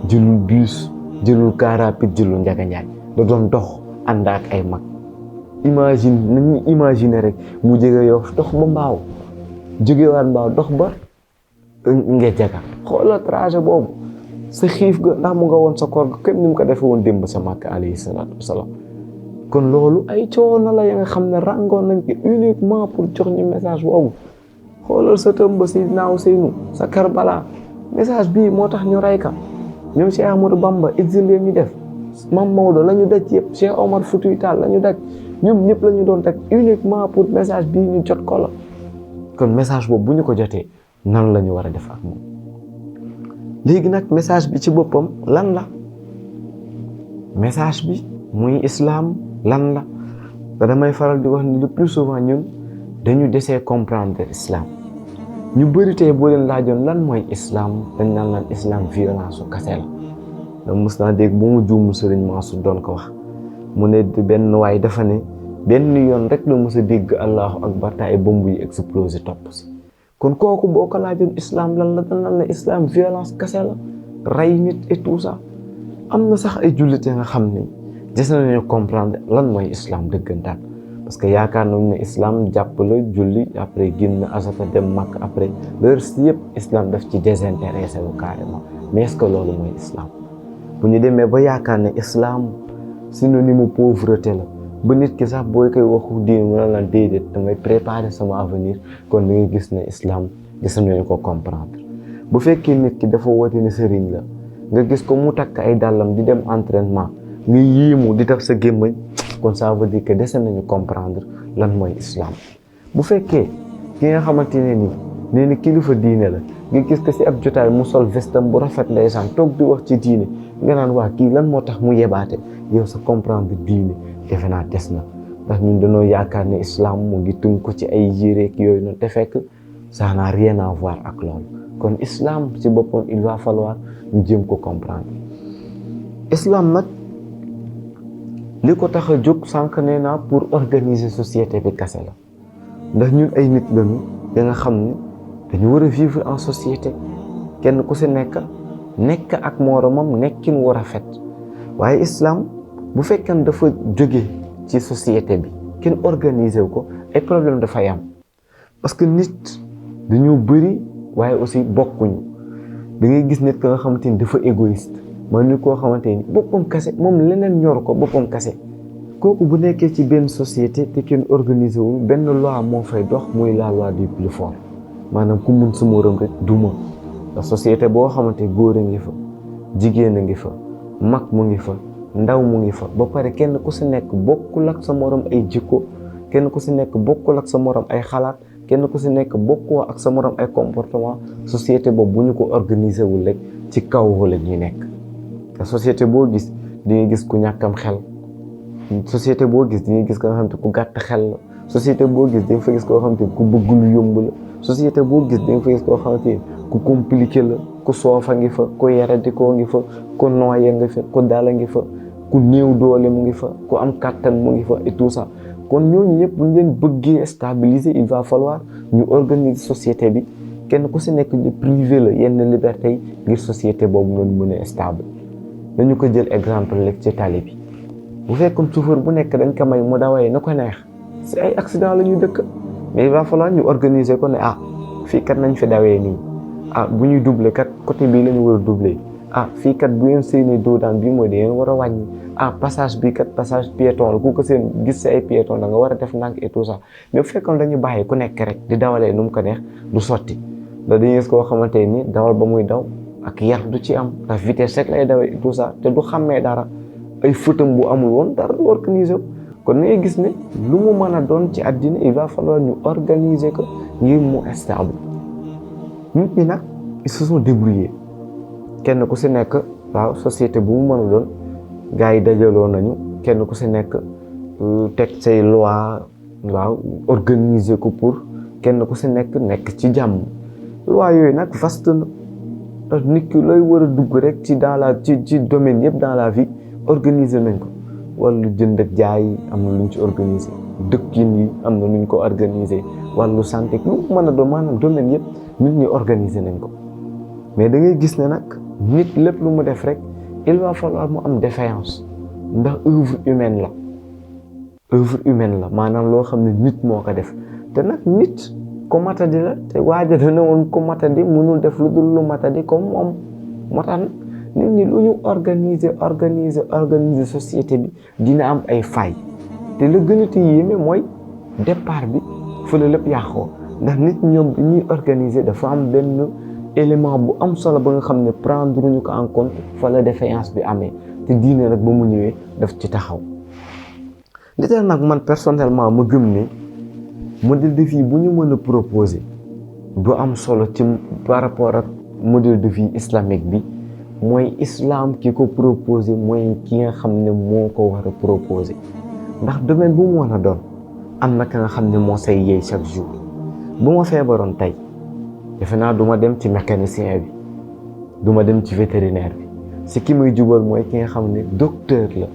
jëlul bus jëlul car rapide jëlul Njaga Njaay da doon dox ànd ak ay mag. nañu imaginer rek mu jóge Yoof dox ba Mbaaw jógewaat Mbaaw dox ba Ngédiaga. xoolal trajet boobu sa xiif ga ndax mu nga woon sa koor ga képp ni mu ko defee woon démb sa Makka alayhi salaatu wasalaam. kon loolu ay coono la ya nga xam ne rangoon nañ ko uniquement pour jox ñu message boobu. xoolal sa tëmba si naaw Seynu sa Karbala message bii moo tax ñu rey ka ñoom Cheikh Ahmadou Bamba exilé ñu def Mam Maodo la ñu daj yëpp Cheikh Omar Foutiyou Tall la ñu daj ñoom ñëpp la ñu doon teg uniquement pour message bii ñu jot ko la. kon message boobu bu ñu ko jotee nan la ñu war a def ak moom. léegi nag message bi ci boppam lan la message bi muy islam lan la te damay faral di wax ni le plus souvent ñun dañu desee comprendre islam. ñu bëri tey boo leen laajoon lan mooy islam dañ naan lan islam violence su kase la. da mos naa dégg bu mu juumu Sëriñ Mansour doon ko wax mu ne benn waay dafa ne benn yoon rek la mos a dégg allahu akbar te ay bomb yi explosé topp si. kon kooku boo ko laajoon islam lan la dañ naan la islam violence kase la rey nit et tout ça. am na sax ay jullit nga xam ne des nañu comprendre lan mooy islam dëggantaan parce que yaakaar nañu ne islam jàpp la julli après génn asaka dem Makka après le reste yëpp islam daf ci désintéressé wu carrément. mais est-ce que loolu mooy islam bu ñu demee ba yaakaar ne islam synonyme pauvreté la ba nit ki sax booy koy waxu diin mu ne la déedéet damay préparer sama avenir kon da ngay gis ne islam gis nañu ko comprendre. bu fekkee nit ki dafa woote ne sëriñ la nga gis ko mu takk ay dàllam di dem entraînement nga yéemu di def sa gémmañ kon ça veut dire que dese nañu comprendre lan mooy islam. bu fekkee ki nga xamante ne nii nee na kilifa diine la nga gis ko si ab jotaay mu sol vestam bu rafet ndeysaan toog di wax ci diine nga naan waa kii lan moo tax mu yebaate yow sa comprendre diine defe naa des na ndax ñun dañoo yaakaar ne islam mu ngi tënk ko ci ay yéreek yooyu noonu te fekk ça n'a rien à voir ak loolu. kon islam ci boppam il va falloir ñu jéem ko comprendre. islam nag li ko tax a jóg sànq nee naa pour organiser société bi kase la ndax ñun ay nit lañu da nga xam ne dañu war a vivre en société kenn ku si nekk ak moromam nekkin war a fet waaye islam bu fekkee dafa jóge ci société bi kenn organiser wu ko ay problème dafay am parce que nit dañoo bëri waaye aussi bokkuñu da ngay gis nit ka nga xamante ni dafa égoïste mooy nit koo xamante ni boppam kese moom leneen ñor ko boppam kese. kooku bu nekkee ci benn société te kenn organisé wul benn loi moo fay dox muy la loi du plus fort maanaam ku mun sa morom rek duma. la société boo xamante góor a ngi fa jigéen a ngi fa mag mu ngi fa ndaw mu ngi fa ba pare kenn ku si nekk bokkul ak sa morom ay jikko kenn ku si nekk bokkul ak sa morom ay xalaat kenn ku si nekk bokkoo ak sa morom ay comportement société boobu bu ñu ko organisé wul rek ci kaw wala ñuy nekk. te société boo gis di nga gis ku ñàkkam xel société boo gis di nga gis ko nga xam te ku gàtt xel la société boo gis di nga fa gis koo xam te ku bëgg lu yomb la société boo gis di nga fa gis koo xam te ku compliqué la ku soofa ngi fa ku yaradikoo ngi fa ku nooye ngi fa ku dala ngi fa ku néew doole mu ngi fa ku am kàttan mu ngi fa et tout ça. kon ñooñu ñëpp bu ñu leen bëggee stabiliser il va falloir ñu organiser société bi kenn ku si nekk ñu privé la yenn liberté yi ngir société boobu noonu mën a stable. dañu ko jël exemple rek ci tali bi bu fekkoon chauffeur bu nekk dañ ko may mu dawee na ko neex si ay accident la ñuy dëkk mais il va falloir ñu organiser ko ne fii kat nañ fi dawee nii bu ñuy doubler kat côté bii la ñu war a doubler fii kat bu ngeen seeni doodaan bii mooy da ngeen war a wàññi passage bii kat passage piéton la ku ko seen gis si ay piéton da nga war a def ndànk et tout ça mais bu fekkoon dañu bàyyi ku nekk rek di dawalee nu mu ko neex du sotti da dañuy gis koo xamante ni dawal ba muy daw ak yar du ci am ndax vitesse rek lay dawee et tout ça te du xàmmee dara ay fëtam bu amul woon dara du organiser kon da ngay gis ne lu mu mën a doon ci àddina il va falloir ñu organiser ko ngir mu stable. nit ñi nag ils se sont débrouillés kenn ku si nekk waaw société bu mu mën a doon gars yi dajaloo nañu kenn ku si nekk teg say loi waaw organiser ko pour kenn ku si nekk ci jàmm. loi yooyu nag vaste na ndax nit ki looy war a dugg rek ci ci domaine yëpp dans la vie organiser nañ ko wàllu jënd ak jaay am na lu ñu ci organiser dëkkin yi am na lu ñu ko organiser wàllu santé lu mën a doon maanaam domaine yëpp nit ñi organiser nañ ko mais da ngay gis ne nag nit lépp lu mu def rek il va falloir mu am défaillance ndax œuvre humaine la maanaam loo xam ne nit moo ko def te nag nit ko matadi la te waaja dana woon ko matadi mënul def lu dul lu matadi comme moom moo tax nit ñi lu ñu organiser société bi dina am ay failles te la gën a te yéeme mooy départ bi fa la lépp yàqoo ndax nit ñoom bi ñuy organiser dafa am benn élément bu am solo ba nga xam ne prendre ñu ko en compte fa la défaillance bi amee te diine nag ba mu ñëwee daf ci taxaw. li tax nag man personnellement ma gëm ne modèle de vie bu ñu mën a proposer bu am solo ci par rapport ak modèle de vie islamique bi mooy islam ki ko proposer mooy ki nga xam ne moo ko war a proposer ndax domaine bu mu mën a doon am na ka nga xam ne moo say yeey chaque jour. bu ma feebaroon tey defe naa du ma dem ci mécanicien bi du ma dem ci vétérinaire bi si ki muy jubal mooy ki nga xam ne docteur la.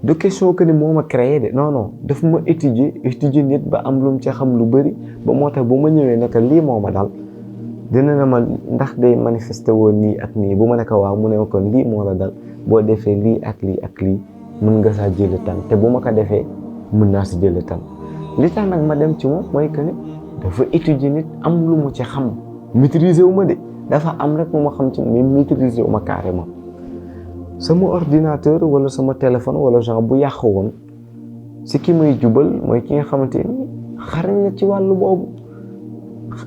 du question que ni moo ma créé de non daf ma étudier nit ba am lu mu ci xam lu bëri ba moo tax bu ma ñëwee naka lii moo ma dal dina na ma ndax day manifesté woon nii ak nii bu ma nekk waaw mu ne ma kon lii moo la dal boo defee lii ak lii mën nga saa jël tan te bu ma ko defee mën naa si jël tan li tax nag ma dem ci moom mooy que ni dafa étudier nit am lu mu ci xam maîtriser wu ma de dafa am rek mu ma xam ci mais maîtriser wu ma carrément. sama ordinateur wala sama téléphone wala genre bu yàqu woon si ki may jubal mooy ki nga xamante ni xarañ na ci wàllu boobu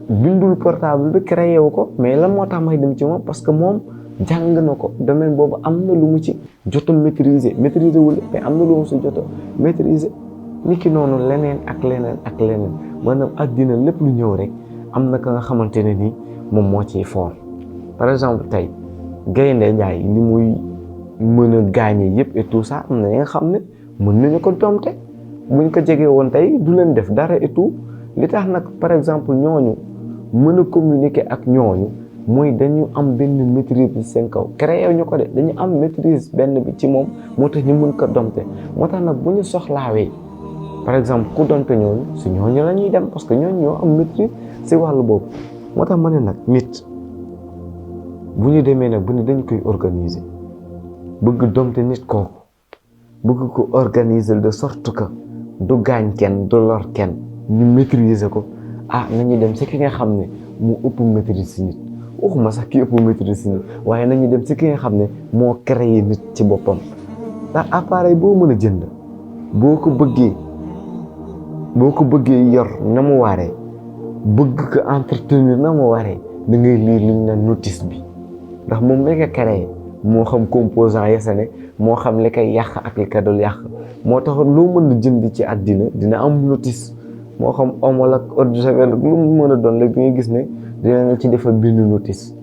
bindul portable bi créé wu ko mais lan moo tax may dem ci moom parce que moom jàng na ko domaine boobu am na lu mu ci jot a maîtriser wul mais am na lu mu si jot a maîtriser. ni ki noonu leneen ak leneen maanaam àddina lépp lu ñëw rek am na ka nga xamante ne ni moom moo ciy fort. par exemple tey gaynde njaay li muy mën a gaañe yëpp et tout ça am na nga xam ne mën nañu ko domte buñ ko jegee woon tey du leen def dara et tout li tax nag par exemple ñooñu mën a communiquer ak ñooñu mooy dañu am benn maîtrise bi seen kaw créé ñu ko de dañu am maîtrise benn bi ci moom moo tax ñu mën ko domte moo tax nag bu ñu soxlaawee par exemple ku domte ñooñu si ñooñu la ñuy dem parce que ñooñu ñoo am maîtrise si wàllu boobu moo tax ma ne nag nit bu ñu demee nag bu ne dañ koy organiser bëgg domte nit kooku bëgg ko organiser de sorte que du gaañ kenn du lor kenn ñu maîtriser ko nañu dem si ki nga xam ne mu ëpp maîtrise si nit waxuma sax ki ëpp maîtrise si nit waaye nañu dem si ki nga xam ne moo créé nit ci boppam. ndax appareil boo mën a jënd boo ko bëggee yor na mu waree bëgg ko entretenir na mu waree da ngay lire li ñu naan notice bi ndax moom la ko créé moo xam composant ya sa ne moo xam li koy yàq ak li ko dul yàq moo tax loo mën a jënd ci àddina dina am notice moo xam omo ak eau de javel lu mu mën a doon léegi nga gis ne dina nga ci defal bind notice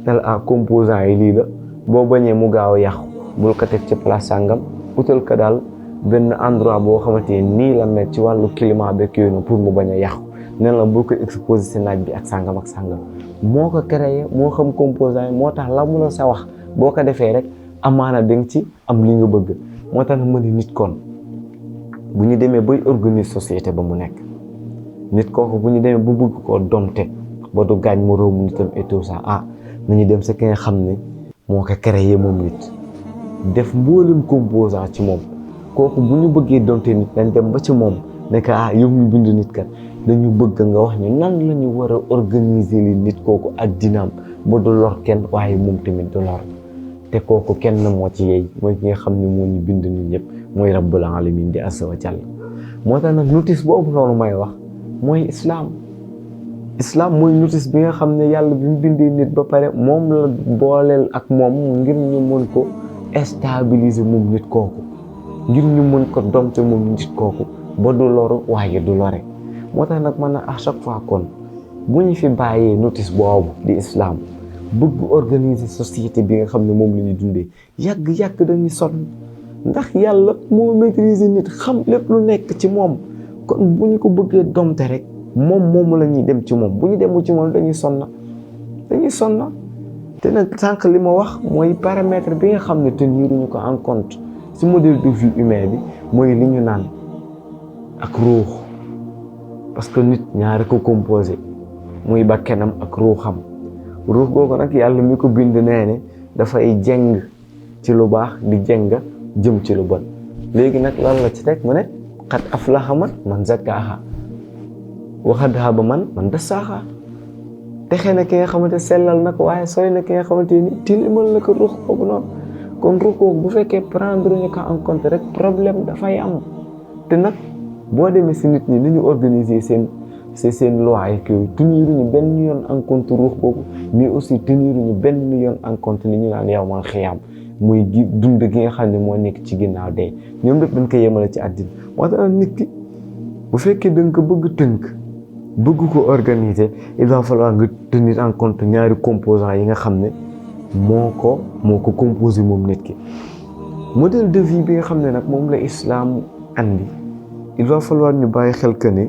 tel composant yi lii la boo bañee mu gaaw a yàqu bul ko teg ci place sàngam utal ko daal benn endroit boo xamante ni nii la mel ci wàllu climat beeg yooyu noonu pour mu bañ a yàqu ne la bul ko exposé si naaj bi ak sàngam ak sàngam moo ko créé moo xam composant yi moo tax la mu la sa wax boo ko defee rek amaana da nga ci am li nga bëgg moo tax na mën a nit kon bu ñu demee bay organiser société ba mu nekk nit kooku bu ñu demee ba bëgg koo domte ba du gaañ moroomu nitam et tout ça nañu dem sa ki nga xam ne moo ko créé moom nit def mboolem composant ci moom kooku bu ñu bëggee domte nit dañ dem ba ci moom ne que yow ñu bind nit kat dañu bëgg nga wax ñu nan la ñu war a organiser li nit kooku ak dinaam ba du lor kenn waaye moom tamit du lor te kooku kenn moo ci yey mooy ki nga xam ne moo ñu bind nit ñëpp mooy rabbul alamin di azza wa jalla moo tax nag notice boobu loolu may wax mooy islam mooy notice bi nga xam ne yàlla bi mu bindee nit ba pare moom la booleel ak moom ngir ñu mën ko stabiliser moom nit kooku ngir ñu mën ko domte moom nit kooku ba du loru waaye du lore moo tax nag man à chaque fois kon bu ñu fi bàyyee notice boobu di islam bëgg organiser société bi nga xam ne moom la ñuy dundee yàgg dañuy sonn ndax yàlla moo maîtriser nit xam lépp lu nekk ci moom kon bu ñu ko bëggee domte rek moom la ñuy dem ci moom bu ñu demul ci moom dañuy sonna te nag sànq li ma wax mooy paramètre bi nga xam ne teniruñu ko en compte ci modèle de vie humain bi mooy li ñu naan ak ruux parce que nit ñaari ko composé muy bakkenam ak ruuxam ruux googu nag yàlla mi ko bind nee ne dafay jeng ci lu baax di jeng jëm ci lu bon léegi nag lan la ci teg mu ne xat aflaha man zakkaaha wa xad xaaba man dassaaha texe na ki nga xamante sellal na ko waaye sooy na ki nga xamante ni tilimal na ko ruux boobu noonu kon ruux boobu bu fekkee prendre ñu ko en compte rek problème dafay am te nag boo demee si nit ñi ni ñu organiser seen loi yi yooyu teniruñu benn yoon en compte ruux boobu mais aussi teniruñu benn yoon en compte li ñu naan yawmal xiyaam muy dund gi nga xam ne moo nekk ci ginnaaw dee ñoom lépp dañ ko yemale ci àddina moo tax nit ki bu fekkee da nga ko bëgg tënk bëgg ko organiser il va falloir nga tenir en compte ñaari composants yi nga xam ne moo ko composé moom nit ki modèle de vie bi nga xam ne nag moom la islam andi il va falloir ñu bàyyi xel que ne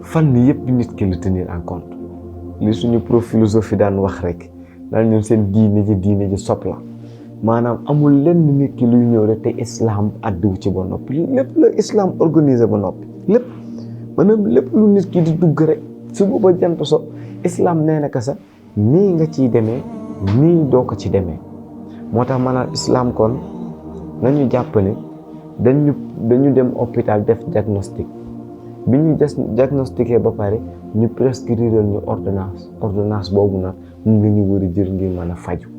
fànn yëpp nit ki la tenir en compte li suñu philosophie daan wax rek daal ñun seen diine ji sopp la maanaam amul lenn nit ki luy ñëw rek te islam addu ci ba noppi lépp la islam organisé ba noppi lépp maanaam lépp lu nit ki di dugg rek su booba jant so islam nee na ka sa nii nga ciy demee nii doo ko ci demee moo tax maanaam islam kon nañu jàpp ne dañu dem hôpital def diagnostic bi ñu diagnostiqué ba pare ñu prescrire ñu ordonnance boobu nag mun nga ñu war a jël ngir mën a faju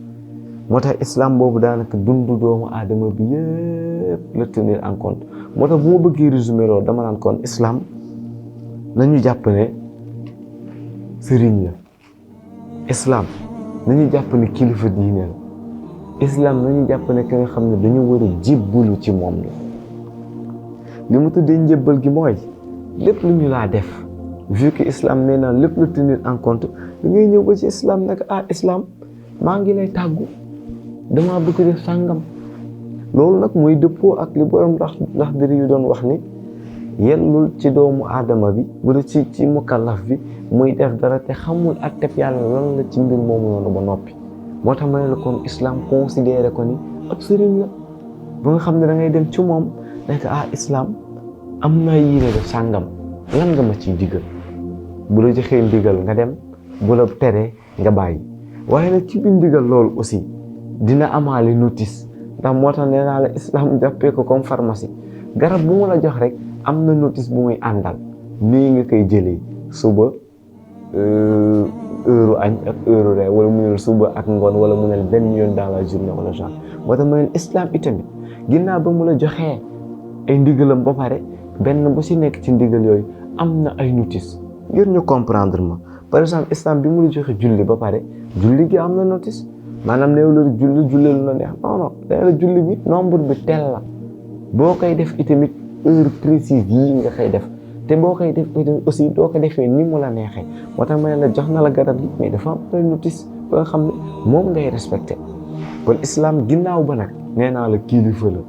moo tax islam boobu daanaka dundu doomu aadama bi yëpp la tenir en compte moo tax bu ma bëggee résumer loolu dama naan kon islam nañu jàpp ne sëriñ la islam nañu jàpp ne kilifa diine la islam nañu jàpp ne ki nga xam ne dañu war a jébbalu ci moom la li mu tuddee njébbal gi mooy lépp lu ñu laa def vu que islam nee naa lépp la tenir en compte da ngay ñëw ba ci islam nag islam maa ngi lay tàggu damaa bëgg def sàngam loolu nag mooy dëppoo ak li borom ndax dëri yu doon wax ni yellul ci doomu aadama bi wala ci mukallaf bi muy def dara te xamul ak teb yàlla lan la ci mbir moomu noonu ba noppi moo tax ma ne la kon islam considéré ko ni ab sëriñ la ba nga xam ne da ngay dem ci moom nekk islam am naa yéene def sàngam lan nga ma ciy digal bu la joxee ndigal nga dem bu la teree nga bàyyi waaye nag ci biir ndigal loolu aussi dina amaale notice ndax moo tax nee naa la islam jàppee ko comme pharmacie garab bu mu la jox rek am na notice bu muy àndal nii nga koy jëlee suba heure añ ak heure reer wala mu ne la suba ak ngoon wala mu ne la benn yoon dans la journée wala genre moo tax ma ne islam itamit ginnaaw ba mu la joxee ay ndigalam ba pare benn bu si nekk ci ndigal yooyu am na ay notice ngir ñu comprendre ma par exemple islam bi mu la joxe julli ba pare julli gi am na notice maanaam néew la julli lu la neex non dana la julli bi nombre bi tel la boo koy def itamit heure précise yii nga koy def te boo koy def itamit aussi doo ko defee ni mu la neexee moo tax ma ne la jox na la garab gi mais dafa am ay notice ba nga xam ne moom ngay respecté kon islam ginnaaw ba nag nee naa la kilifa la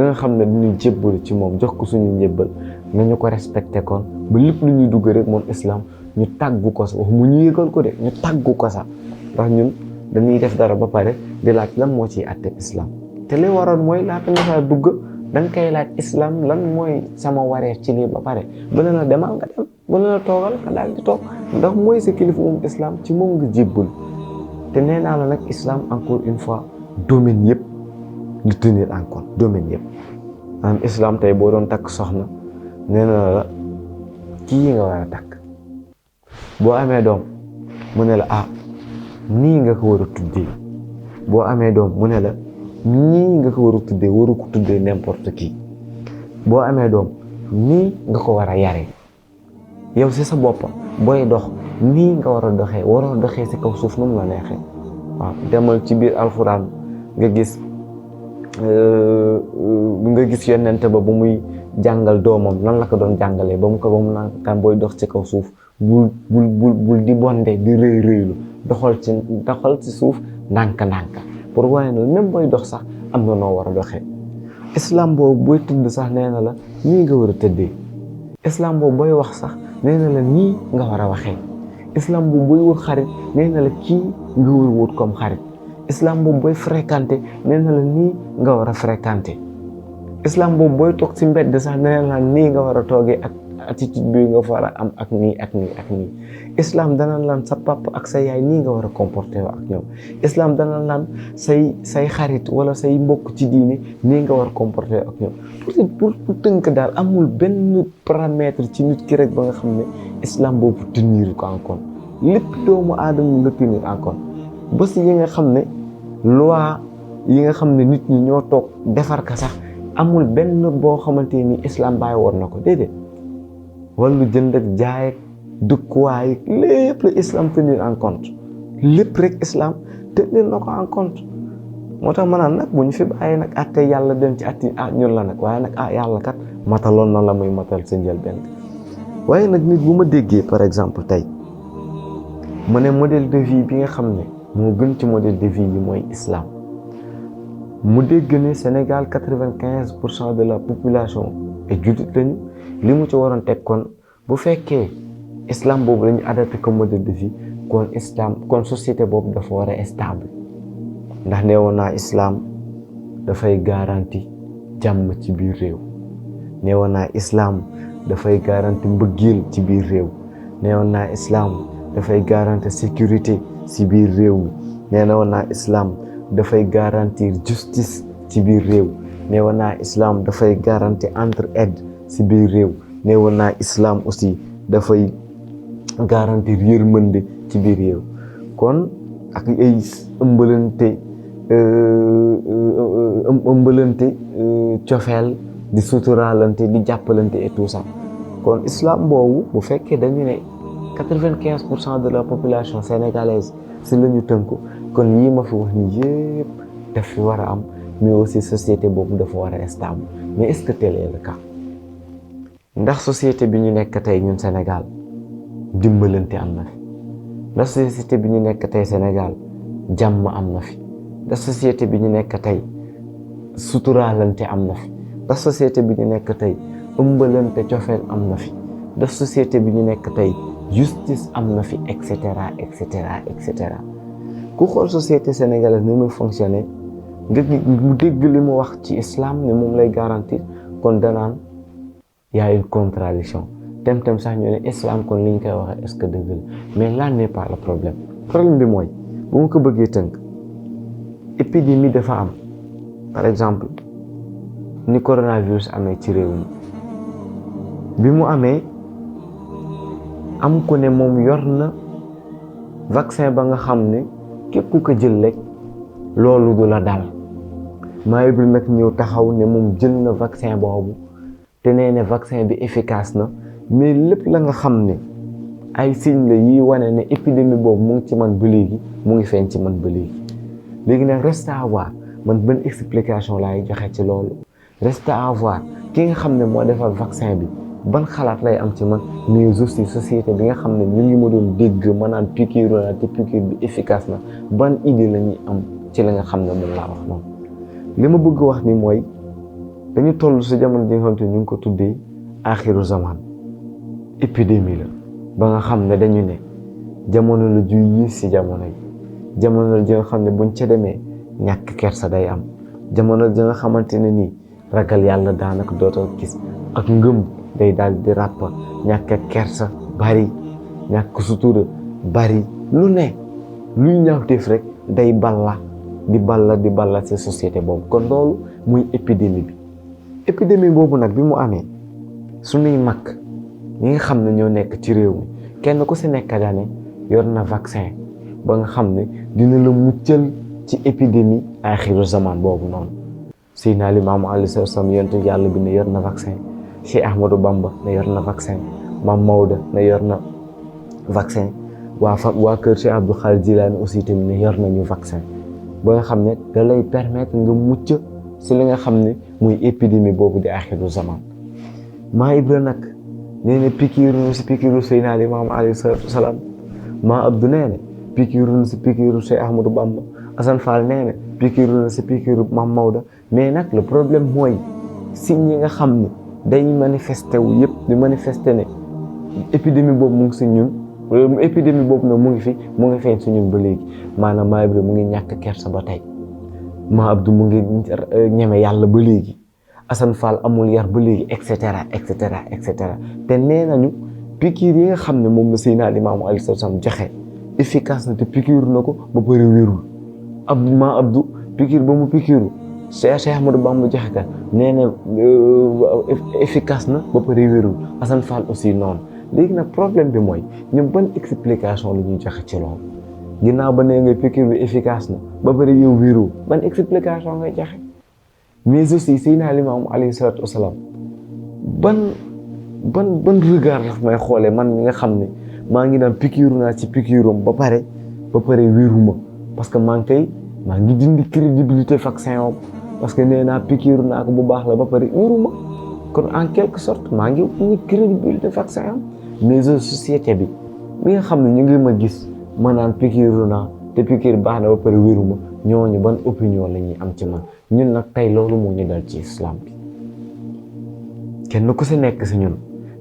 nga xam ne dañuy jébbal ci moom jox ko suñu njébbal nañu ko respecté kon ba lépp lu ñuy dugg rek moom islam ñu tàggu ko sax wax mu ñu yëgal ko de ñu tàggu ko sax ndax ñun dañuy def dara ba pare di laaj lan moo ciy àtte islam te li waroon mooy laata nga saa dugg da nga koy laaj islam lan mooy sama wareef ci lii ba pare bu ne la demal nga dem bu ne la toogal nga daal di toog ndax mooy sa kilifa moom islam ci moom nga jébbal te nee naa la nag islam encore une fois domaine yëpp ñu tenir en compte domaine yëpp maanaam islam tey boo doon takk soxna nee na la kii nga war a takk boo amee doom mu ne la nii nga ko war a tuddee boo amee doom mu ne la nii nga ko war a tuddee waru ko tuddee n'importe qui boo amee doom nii nga ko war a yaree yow si sa bopp booy dox nii nga war a doxee waroo doxee si kaw suuf nu mu la neexee waaw demal ci biir alxuraan nga gis yonent ba bu muy jàngal doomam lan la ko doon jàngalee ba mu naan kan booy dox ci kaw suuf bul di bonde di rëy rëylu doxal ci suuf ndànk-ndànk pour wane ne même booy dox sax am na noo war a doxee islam boobu booy tëdd sax nee na la nii nga war a tëddee islam boobu booy wax sax nee na la nii nga war a waxee islam boobu booy wut xarit nee na la kii nga war a wut comme xarit islam boobu booy fréquenté nee na la nii nga war a fréquenté islam boobu booy toog ci mbedd sax nee na la nii nga war a toogee ak attitude bi nga war a am ak nii ak nii ak nii islam dana lan sa papa ak sa yaay nii nga war a comporté ak ñoom islam dana lan say xarit wala say mbokk ci diine nii nga war a comporté ak ñoom pour tënk daal amul benn paramètre ci nit ki rek ba nga xam ne islam boobu tenir ko en compte lépp doomu aadama la tenir en compte ba si yi nga xam ne loi yi nga xam ne nit ñi ñoo toog defar ka sax amul benn boo xamante ni islam bàyyi woon na ko déedéet wala jënd ak jaay ak dëkkuwaay lépp la islam tenir en compte lépp rek islam tenir na ko en compte moo tax ma naan nag bu ñu fi bàyyi nag atte yàlla dem ci atti ñun la nag waaye nag yàlla kat mataloon na la muy matal sa njëlbeen waaye nag nit bu ma déggee par exemple tey mu ne modèle de vie bi nga xam ne moo gën ci modèle de vie yi mooy islam mu dégg ne Sénégal 95% de la population ay jullit lañu li mu ci waroon teg kon bu fekkee islam boobu la ñu adapté comme modèle de vie kon société boobu dafa war a stable ndax neewoon naa islam dafay garanti jàmm ci biir réew neewoon naa islam dafay garanti mbëggeel ci biir réew neewoon naa islam dafay garanti sécurité ci biir réew mi neewoon naa islam dafay garantir justice ci biir réew neewoon naa islam dafay garantir entraide ci biir réew neewoon naa islam aussi dafay garantir yërmande ci biir réew kon ak ay ëmbalante cofeel di suturaalante di jàppalante et tout ça kon islam boobu bu fekkee dañu ne 95% de la population sénégalaise si la ñu tënku kon yii ma fi wax ni yëpp daf fi war a am mais aussi société boobu dafa war a stable mais est-ce que tel est le cas ndax société bi ñu nekk tey ñun Sénégal dimbalante am na fi ndax société bi ñu nekk tey Sénégal jàmm am na fi ndax société bi ñu nekk tey suturaalante am na fi ndax société bi ñu nekk tey ëmbalante cofeel am na fi ndax société bi ñu nekk tey justice am na fi et cetera et cetera et cetera ku xool société sénégalaise ni muy fonctionner nga mu dégg li mu wax ci islam ne moom lay garantir kon danaan y a une contradiction tem sax ñu ne islam kon li ñu koy waxee est-ce que dëgg la mais là n'est pas le problème bi mooy bu ma ko bëggee tënk épidémie dafa am par exemple ni coronavirus amee ci réew mi bi mu amee am ko ne moom yor na vaccin ba nga xam ne képp ku ko jël rek loolu du la dal. maa Ibra nag ñëw taxaw ne moom jël na vaccin boobu te nee ne vaccin bi efficace na, mais lépp la nga xam ne ay signe la yi wane ne épidémie boobu mu ngi ci man ba léegi, mu ngi feeñ ci man ba léegi. léegi nag reste à voir man ban explication laay joxe ci loolu. reste à voir ki nga xam ne moo defar vaccin bi ban xalaat lay am ci man, mais aussi société bi nga xam ne ñu ngi ma doon dégg ma naan piqûre na te piqûre bi efficace na, ban idée la ñuy am ci la nga xam ne moom laa wax noonu. li ma bëgg wax ni mooy dañu toll si jamono ji nga xam te ñu ngi ko tuddee axiru zaman, épidémie la ba nga xam ne dañu ne jamono la ju yiis si jamono yi, jamono la ji nga xam ne buñ ca demee ñàkk kersa day am, jamono ji nga xamante ne nii ragal yàlla daanaka dootoo gis, ak ngëm day daal di ràpp, ñàkk kersa bari, ñàkk sutura bari, lu ne luy ñaawteef rek day balla di balla ci société boobu. kon loolu muy épidémie bi. épidémie boobu nag bi mu amee suñuy mag ñi nga xam ne ñoo nekk ci réew mi kenn ku si nekk daane yor na vaccin ba nga xam ne dina la muccal ci épidémie axiru zaman boobu noonu. Seydina Limaamu alayhi salaam yonent yàlla bi ne yor na vaccin, Cheikh Ahmadou Bamba ne yor na vaccin, Maam Maodo ne yor na vaccin, waa kër Cheikh Abdou Khadir Jilaani aussi tamit ne yor nañu vaccin ba nga xam ne da lay permettre nga mucc si li nga xam ne muy épidémie boobu di axiru zaman. maa Ibra nag nee na pikiiru si pikiiru Seydina Limaamu alayhi salaam, maa Abdou nee na pikiiru si pikiiru Cheikh Ahmadou Bamba, Assane Fall nee na pikiiru si pikiiru Maam Maodo. mais nag le problème mooy signes yi nga xam ne day manifesté wu yëpp di manifesté ne épidémie boobu mu ngi si ñun, épidémie boobu nag mu ngi feeñ si ñun ba léegi. maanaam maa Ibra mu ngi ñàkk kersa ba tey, maa Abdou mu ngi ñeme yàlla ba léegi, Assane Fall amul yar ba léegi, et cetera et cetera et cetera. te nee nañu piqûre yi nga xam ne moom la Seydina Limaamu alayhi salaam joxe efficace na te piqûre na ko ba pare wérul. maa Abdou piqûre ba mu piqûre Cheikh Ahmadou Bamba joxe ka nee na efficace na ba pare wérul, Assane Fall aussi noonu. léegi nag problème bi mooy ñoom ban explication la ñuy joxe ci loolu. ginnaaw ba nee nga piqûre bi efficace na ba pare yow wérul, ban explication ngay joxe. mais aussi Seydina Limaamu alayhi salaatu wasalaam ban regard daf may xoolee man mi nga xam ne maa ngi naan piqûre naa ci piqûre am ba pare wéruma, parce que maa ngi dindi crédibilité vaccin am, parce que nee naa piqûre naa ko bu baax la ba pare wéruma. kon en quelque sorte maa ngi wàññi crédibilité vaccin am. mais société bi nga xam ne ñu ngi ma gis ma naan piqûre naa te piqûre baax na ba pare wéruma, ñooñu ban opinion la ñuy am ci man. ñun nag tey loolu moo ñu dal ci islam bi. kenn ku si nekk si ñun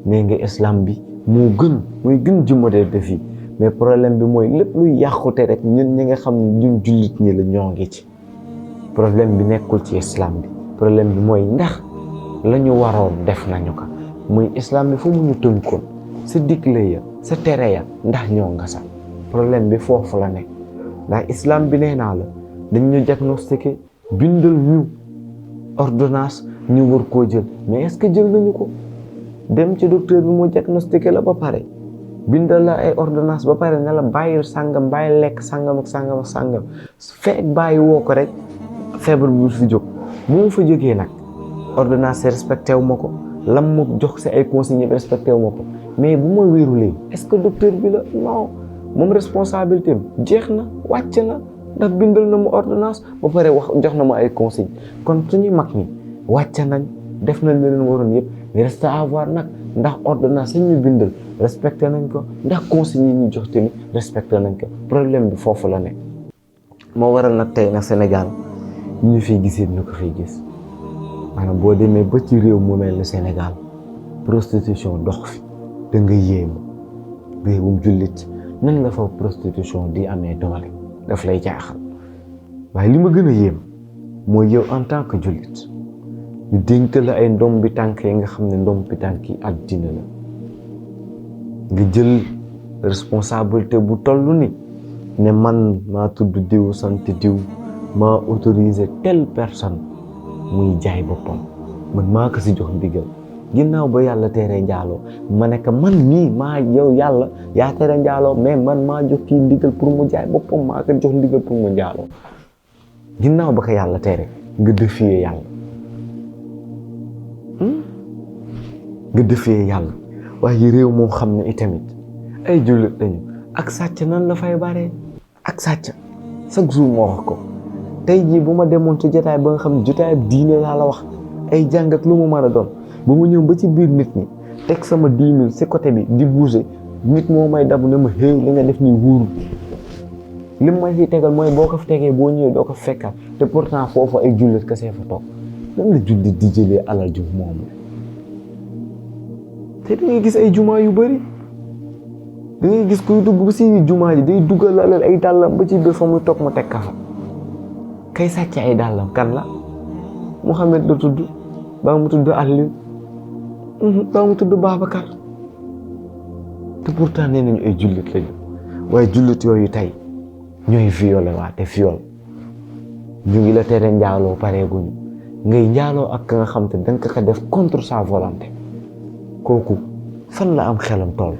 nee nga islam bi mooy gën ji modèle de vie, mais problème bi mooy lépp luy yàqute rek ñun ñi nga xam ne ñun jullit ñi la ñoo ngi ci. problème bi nekkul ci islam bi, problème bi mooy ndax la ñu waroon def nañu ko. muy islam bi fu mu ñu tënkoon sa digle ya sa tere ya ndax ñoo nga sax. problème bi foofu la nekk ndax islam bi nee naa la dañ ñu diagnostiqué bindal ñu ordonnance ñu war koo jël, mais est-ce que jël nañu ko? dem ci docteur bi mu diagnostiqué la ba pare bindal la ay ordonnance ba pare ne la bàyyil sàngam, bàyyi lekk sàngam ak sàngam ak sàngam, fekk bàyyi woo ko rek feebar bi fi jóg. bu mu fa jógee nag ordonnance respecté wu ma ko, lam ma jox si ay consignes respecté wu ma ko, mais bu ma wéerulee est-ce que docteur bi la? non, moom responsabilité am jeex na, wàcc na, ndax bindal na ma ordonnance ba pare jox na ma ay consignes. kon suñuy mag ñi wàcc nañ, def nañ leen waroon yëpp, mais reste à voir nag ndax ordonnance yi ñu bindal respecté nañ ko, ndax consignes yi ñu jox tamit respecté nañ ko. problème bi foofu la nekk. moo waral nag tey nag Sénégal ñu fiy gisee ñu ko fiy gis, maanaam boo demee ba ci réew mu mel ni Sénégal prostitution dox fi da nga yéemu. réewum jullit nan la fa prostitution di amee doole daf lay jaaxal. waaye li ma gën a yéem mooy yow en tant que jullit ñu dénk la ay ndombi tànk yi nga xam ne ndombi tànk yi àddina la, nga jël responsabilité bu toll ni ne man maa tudd diw sant diw, maa autorisé telle personne muy jaay boppam, man maa ko si jox ndigal, ginnaaw ba yàlla tere njaaloo ma ne man mii maa yow yàlla yaa tere njaaloo mais man maa jox kii ndigal pour mu jaay boppam maa ko jox ndigal pour mu njaaloo ginnaaw ba ko yàlla tere nga défier yàlla nga défier yàlla waaye réew moo xam ne itamit ay jullit lañu ak sàcc nan la fay bare ak sàcc chaque jour moo wax ko tey jii bu ma demoon ci jotaay ba nga xam ne jotaay diine laa la wax ay jàngat lu mu mën a doon ba mu ñëw ba ci biir nit ñi teg sama 10 000 ci côté bi di bouger nit moo may dabu ne ma xëy li nga def nii wóorul li may fi tegal mooy boo ko fi tegee boo ñëwee doo ko fekkal te pourtant foofu ay jullit kese fa toog nan la jullit di jëlee alal ju moom te da ngay gis ay jumaa yu bëri da ngay gis kuy dugg ba si jumaa ji day duggal alal ay dàllam ba ci biir fa muy toog mu teg ka fa kay sàcc ay dàllam kan la Mouhamed la tudd baa mu tudd Aliou baa mu tudd Babacar te pourtant nee nañu ay jullit lañu waaye jullit yooyu tey ñooy violé waa te viol ñu ngi la tere njaaloo pareeguñu ngay njaaloo ak ka nga xam te danga ko def contre sa volonté kooku fan la am xelam toll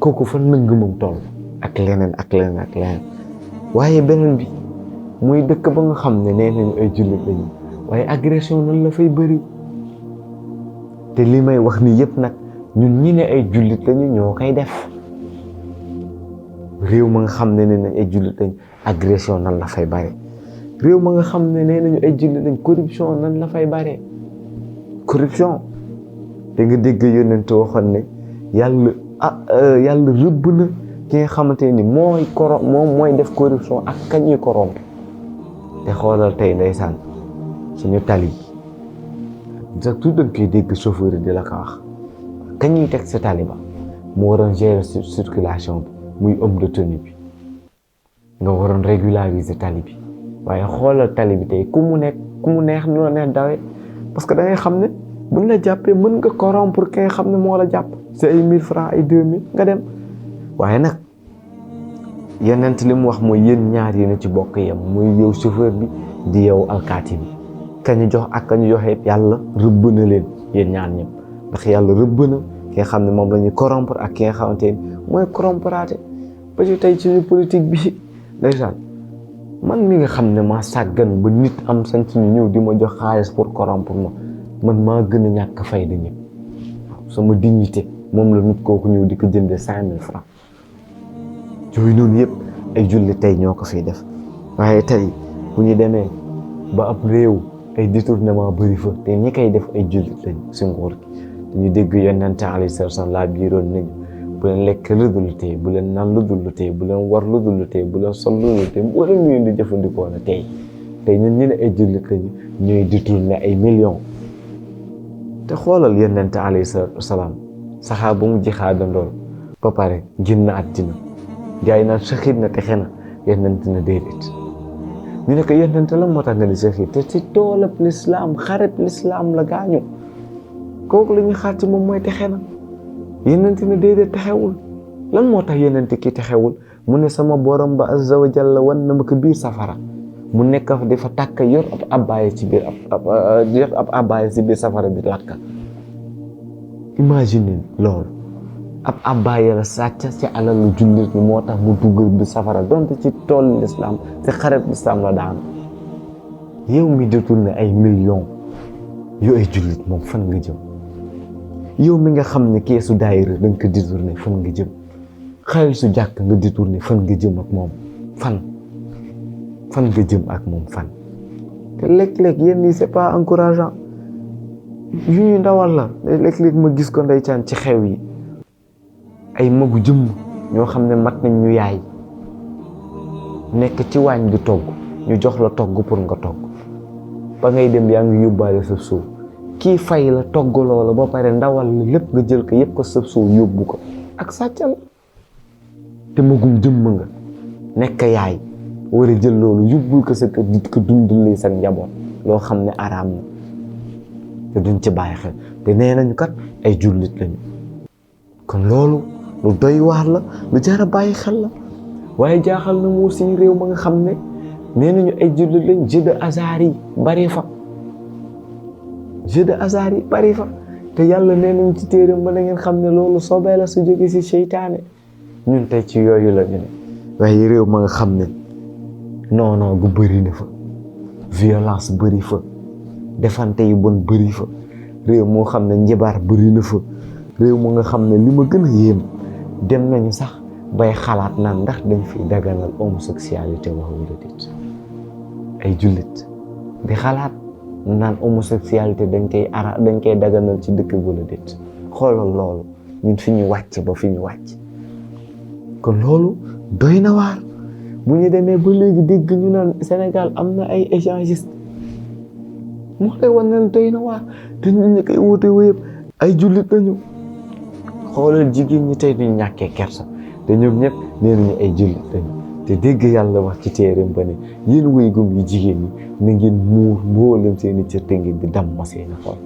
kooku fan la ngëmam toll ak leneen ak leneen ak leneen waaye beneen bi muy dëkk ba nga xam ne nee nañu ay jullit lañu waaye agression nan la fay bëri te li may wax ni yëpp nag ñun ñi ne ay jullit lañu ñoo koy def réew ma nga xam ne nee nañ ay jullit lañu agression nan la fay bare réew ma nga xam ne nee nañu ay jullit lañu corruption nan la fay bare corruption te nga dégg yonent waxoon ne yàlla yàlla rëbb na ki nga xamante ni moom mooy def corruption ak kañuy corrompre te xoolal tey ndeysaan suñu tali sax tout dañ koy dégg chauffeur yi di la ko wax kañuy teg sa tali ba mu waroon gérer circulation bi muy homme de tenue bi nga waroon régulariser tali bi waaye xoolal tali bi tey ku mu neex noo neex dawee parce que da ngay xam ne buñ la jàppee mën nga corrompre ki nga xam ne moo la jàpp c'est ay 1000 francs ay 2000 nga dem waaye nag yenent li mu wax mooy yéen ñaar yéen a ci bokk yam muy yow chauffeur bi di yow alkaati bi kañu jox ak kañu joxe yàlla rëbb na leen yéen ñaar ñëpp ndax yàlla rëbb na ki nga xam ne moom la ñuy corrompre ak ki nga xamante ni mooy corromperaate ba ci tey ci politique bi ndeysaan man mi nga xam ne maa sàggan ba nit am sañ ñu ñëw di ma jox xaalis pour corrompre ma man maa gën a ñàkk fayda ñëpp sama dignité moom la nit kooku ñëw di ko jëndee 5000 francs yooyu noonu yëpp ay julli tey ñoo ko fiy def waaye tey bu ñu demee ba ab réew ay détournement bëri fa te ñi koy def ay jullit lañ si nguur gi dañu dégg yonent alayhi salaam laa biiroon nañu bu leen lekk lu dul tey bu leen naan lu dul tey bu leen war lu dul tey bu leen sol lu dul tey wala ñu di jëfandikoo na tey ñun ñu ne ay jullit lañu ñooy détourné ay millions te xoolal yonent alayhi salaam saxaaba mu jixaadandool ba pare génn àddina gaay naan saxiit na texe na yonent na déedéet ñu ne ko yonent la moo tax nga ni saxiit te ci toolab lislaam xareb lislaam la gaañu kooku la ñuy xaar ci moom mooy texe na yonent na déedéet texewul lan moo tax yonent ki texewul mu ne sama borom ba azza wa jalla wan na ma ko biir safara mu nekk fa dafa tàkk yor ab abbaaya ci biir ab abbaaya ci biir safara bi lakka imagine loolu ab abbaaya la sàcc ci alalu jullit ñi moo tax mu dugg bi safara donte ci tool l'islam ci xaret l'islam la daanu yow mi détourné ay millions yow ay jullit moom fan nga jëm yow mi nga xam ne keesu daayira da nga ko détourné fan nga jëm xaalisu jàkk nga détourné fan nga jëm ak moom fan nga jëm ak moom fan te léeg-léeg yéen ñi c'est pas encourageant yu ñu ndawal la léeg-léeg ma gis ko ndeysaan ci xew yi ay magu jëmm ñoo xam ne mat nañ ñu yaay nekk ci waañ bi togg ñu jox la togg pour nga togg ba ngay dem yaa ngi yóbbaale sa suuf kii fay la togg loola ba pare ndawal la lépp nga jël ko yëpp ko sa suuf yóbbu ko ak sàccal te magum jëmm nga nekk yaay war a jël loolu yóbbul ko sa kër di ko dundalee sa njaboot loo xam ne araam na te duñ ci bàyyi xel te nee nañu kat ay jullit lañu kon loolu lu doy waar la lu jar a bàyyi xel la waaye jaaxal na mu aussi réew ma nga xam ne nee nañu ay jullit lañ jeu de hasard yi bari fa jeu de hasard yi bari fa te yàlla nee nañ ci téeram ba na ngeen xam ne loolu soobee la su jóge si seytaane. ñun tey ci yooyu la ñu ne waaye réew ma nga xam ne non gu bëri na fa, violence bëri fa, defante yu bon bëri fa, réew moo xam ne njibaar bëri na fa, réew mu nga xam ne li ma gën a yéem dem nañu sax bay xalaat naan ndax dañ fi daganal homosexualité wax wala déet. ay jullit di xalaat naan homosexualité dañ koy daganal ci dëkk wala déet. xoolal loolu ñun fi ñu wàcc ba fi ñu wàcc. kon loolu doy na waar bu ñu demee ba léegi dégg ñu naan Sénégal am na ay échangistes moo lay wan ne doy na waar te ñun ñi koy woote wéyëpp ay jullit lañu. xoolal jigéen ñi tey duñ ñàkkee kersa te ñoom ñëpp nee nañu ay jullit lañu te dégg yàlla wax ci téereem ba ne yéen wéy gum yi jigéen ñi na ngeen muur mboolem seeni cër te ngeen di damm seeni xol.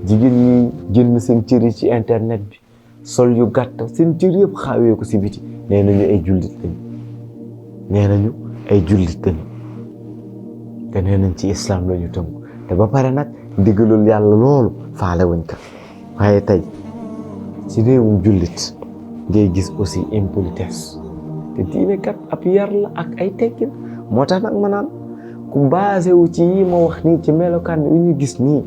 jigéen ñi jënd seen cër yi ci internet bi sol yu gàtt seen cër yëpp xaawee ko si biti nee nañu ay jullit lañu te nee nañ ci islam lañu tënku te ba pare nag diggalul yàlla loolu faale wuñ ko. waaye tey ci réewum jullit ngay gis aussi impolitesse te diine kat ab yar la ak ay teggin. moo tax nag ma naan ku basé wu ci yi ma wax nii ci melokaan wi ñu gis nii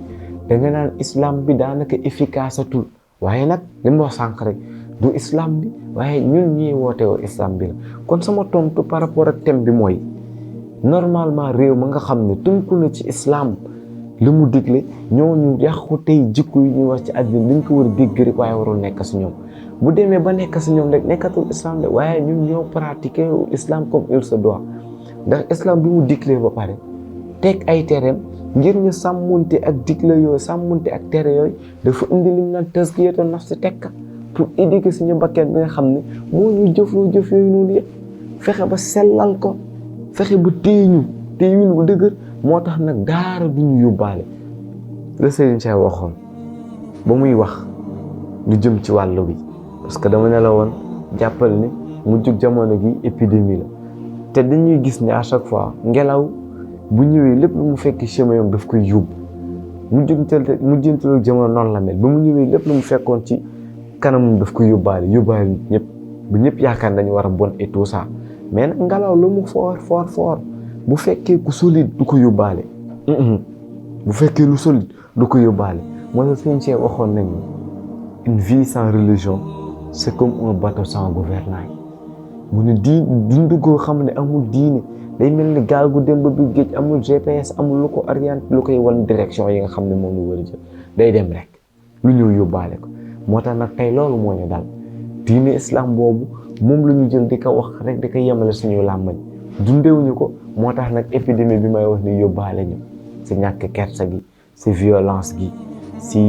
da nga naan islam bi daanaka efficace atul. waaye nag li ma wax sànq rek du islam bi waaye ñun ñii woote woo islam bi la. kon sama tontu par rapport ak thème bi mooy normalement réew ma nga xam ne tënku na ci islam li mu digle ñooñu yàqu tey jikko yi ñuy wax ci àddina dañ ko war a dégg rek waaye warul nekk si ñoom. bu demee ba nekk si ñoom rek nekkatul islam de waaye ñun ñoo pratiquer islam comme il se doit. ndax islam bi mu diglee ba pare teg ay tereem ngir ñu sàmmunte ak digle yooyu sàmmunte ak tere yooyu dafa indi li ñu naan tazkiyatu nafs tekka pour éduquer suñu bakkan bi nga xam ne moo ñu jëfloo jëf yooyu noonu yëpp fexe ba sellal ko fexe ba téeñu bu dëgër. moo tax nag daara du ñu yóbbaale la Serigne Cheikh waxoon ba muy wax lu jëm ci wàllu bi parce que dama ne la woon jàppal ni mu jug jamono gi épidémie la te dañuy gis ne à chaque fois ngelaw bu ñëwee lépp lu mu fekk chemin yam daf koy yóbbu mujjantal jamono noonu la mel ba mu ñëwee lépp lu mu fekkoon ci kanamam daf koy yóbbaale ñëpp bu ñëpp yaakaar dañu war a bon et tout ça mais nag ngelaw lu mu fort bu fekkee ku solide du ko yóbbaale. bu fekkee lu solide du ko yóbbaale. moo tax Sëñ Cheikh waxoon nañu une vie sans religion c'est comme un bateau sans gouvernail. mu ne dund goo xam ne amul diine day mel ni gaal gu dem ba biir géej amul GPS amul lu ko orienté lu koy wan direction yi nga xam ne moom lu war a jël day dem rek lu ñëw yóbbaale ko. moo tax nag tey loolu moo ñu dal diine islam boobu moom la ñu jël di ko wax rek di ko yemale suñu làmmañ dundewuñu ko. moo tax nag épidémie bi may wax ni yóbbaale ñu si ñàkk kersa gi si violence gi si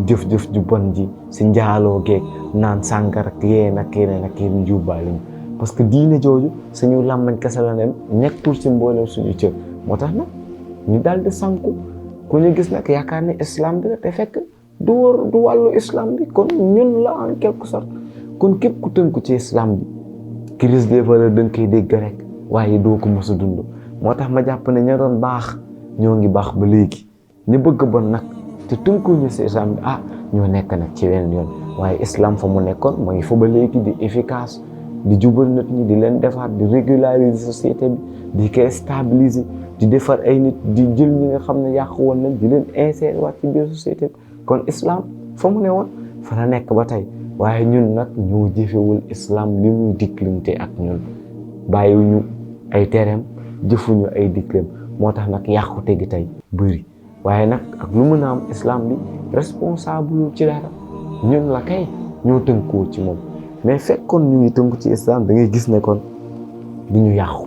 jëf-jëf ju bon ji si njaaloo geeg naan sàngara ak yeneen ak yeneen yóbbaale ñu parce que diine jooju suñu làmmañ kese la ne nekkul si mboolem suñu cër. moo tax nag ñu daal di sànku ku ñu gis nag yaakaar ne islam bi la te fekk du wàllu islam bi kon ñun la en quelque sorte. kon képp ku tënku ci islam bi crise des valeurs da nga koy dégg rek waaye doo ko mos a dund. moo tax ma jàpp ne ña doon baax ñoo ngi baax ba léegi ñu bëgg bon nag te tënkuñu si islam bi ñoo nekk nag ci weneen yoon waaye islam fa mu nekkoon mooy fa ba léegi di efficace di jubal nit ñi di leen defar di régulariser société bi di koy stabiliser di defar ay nit di jël ñi nga xam ne yàqu woon nañ di leen insérer waat ci biir société bi kon islam fa mu ne woon fa la nekk ba tey waaye ñun nag ñoo jëfewul islam li muy diglante ak ñun bàyyiwuñu ay tereem jëfuñu ay digleem moo tax nag yàqute gi tey bëri waaye nag ak lu mën a am islam bi responsable ci dara ñun la kay ñoo tënkoo ci moom mais fekkoon ñu ngi tënku ci islam da ngay gis ne kon du ñu yàqu.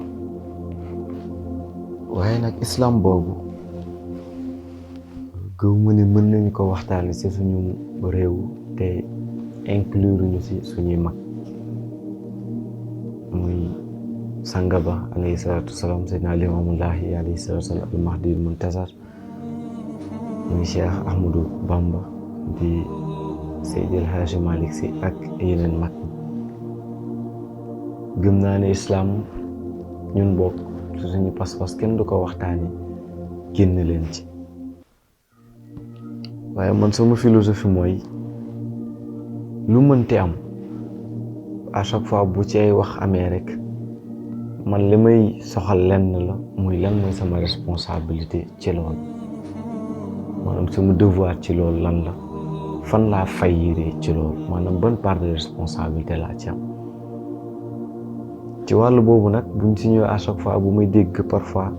waaye nag islam boobu gëw ma ne mën nañu ko waxtaane ci suñu réew te inclure ñu ci suñuy mag muy sanga ba alayhi salaatu wasalaam seydina Limaamullaahi alayhi salaatu wasalaam al mahdi muntazar muy Cheikh Ahmadou Bamba di Seydi El Hadji Malick Sy ak yeneen mag gëm naa ne islam ñun bokk su suñu pas-pas kenn du ko waxtaani génn leen ci waaye man sama philosophie mooy lu mënti am à chaque fois bu ci ay wax amee rek man li may soxal lenn la muy lan mooy sama responsabilité ci loolu maanaam sama devoir ci loolu lan la fan laa fayiree ci loolu maanaam bonne part de responsabilité laa ci am ci wàllu boobu nag buñ si ñëw à chaque fois bu may dégg parfois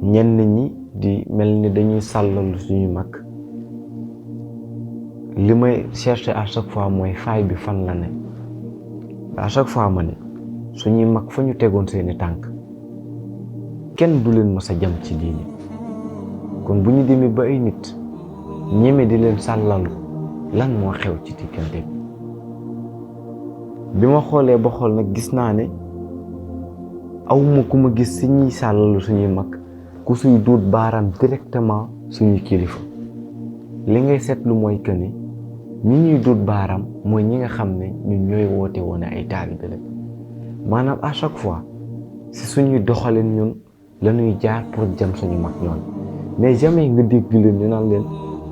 ñenn ñi di mel ni dañuy sàllalu suñu mag li may chercher à chaque fois mooy faay bi fan la ne à chaque fois ma ne suñuy mag fa ñu tegoon seeni tànk kenn du leen mës a jam ci diine kon bu ñu demee ba ay nit ñeme di leen sàllalu lan moo xew ci diggante bi ma xoolee ba xool nag gis naa ne awma ku ma gis si ñuy sàllalu suñuy mag ku suy duut baaraam directement suñuy kilifa li ngay seetlu mooy que ni ñi ñuy duut baaraam mooy ñi nga xam ne ñun ñooy woote woon ay taalibe la maanaam à chaque fois si suñuy doxalin ñun la ñuy jaar pour jëm suñu mag ñoon mais jamais nga dégg leen ñu naan leen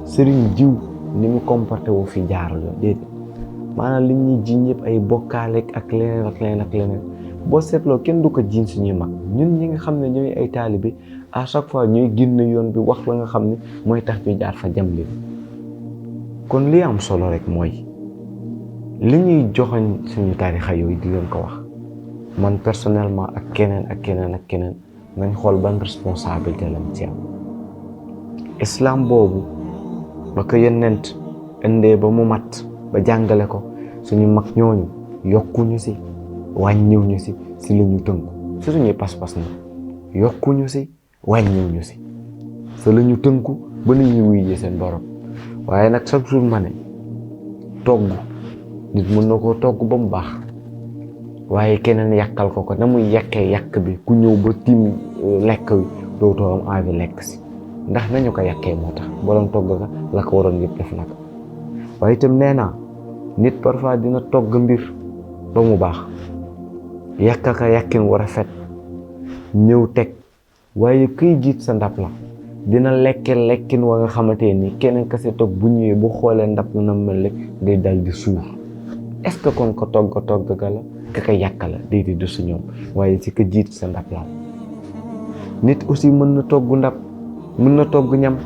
sëriñ jiw ni mu comporté woo fi jaarul yoon déedéet maanaam li ñuy jiiñ yëpp ay bokkaale ak leneen ak leneen ak leneen boo seetloo kenn du ko jiiñ suñuy mag ñun ñi nga xam ne ñooy ay taalibe à chaque fois ñooy génn yoon bi wax la nga xam ne mooy tax ñu jaar fa jëm leen kon li am solo rek mooy li ñuy joxoñ suñu tarixa yooyu di leen ko wax man personnellement ak keneen ak keneen ak keneen nañ xool ban responsabilité lañ ci am islam boobu ba ko yonent indee ba mu mat ba jàngale ko suñu mag ñooñu yokkuñu si wàññiwuñu si la ñu tënku si suñuy pas-pas na yokkuñu si wàññiwuñu si la ñu tënku ba ni ñu wuyjee seen borom waaye nag chaque jour ma ne togg nit mën na koo togg ba mu baax waaye keneen yàkkal ko na muy yàkkee yàq bi ku ñëw ba tiim lekk wi dootoo am envie lekk si ndax nañu ko yàkkee moo tax borom togg ka la ko waroon yëpp def na ko waaye itam nee naa nit parfois dina togg mbir ba mu baax yàkk ka yàkkin war a fet ñëw teg waaye kuy jiit sa ndab la dina lekkin wa nga xamante ni keneen kase toog bu ñëwee bu xoolee ndab la na mel rek day dal di suur est-ce que kon ko togg ga la ka yàkk la déedéet du su ñoom waaye si ko jiit sa ndab la nit aussi mën na togg ndab mën na togg ñam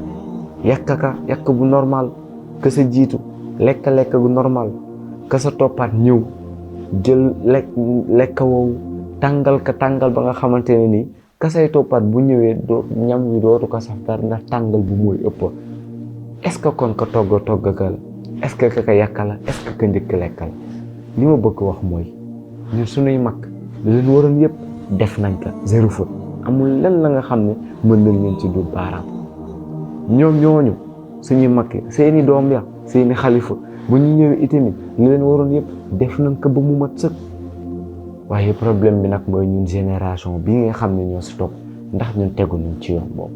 yàkk bu normal ka sa jiitu lekk gu normal ka sa toppaat ñëw jël lekk woowu tàngal ba nga xamante ne nii ka say toppaat bu ñëwee ñam wi dootu ko saf dara ndax tàngal bu mooy ëpp est-ce que kon ko togg ga la est-ce que ka yàkk la est-ce que ka njëkk lekk la li ma bëgg wax mooy ñun suñuy mag li leen waroon yëpp def nañ ko zéro faute amul lenn la nga xam ne mën nañ leen ci dul baaraam ñoom ñooñu suñuy mag seeni doom ya seeni xalifa bu ñu ñëwee itamit li leen waroon yëpp def nañ ko ba mu mat sëkk waaye problème bi nag mooy ñun génération bii nga xam ne ñoo si topp ndax ñun tegu nañ ci yoon boobu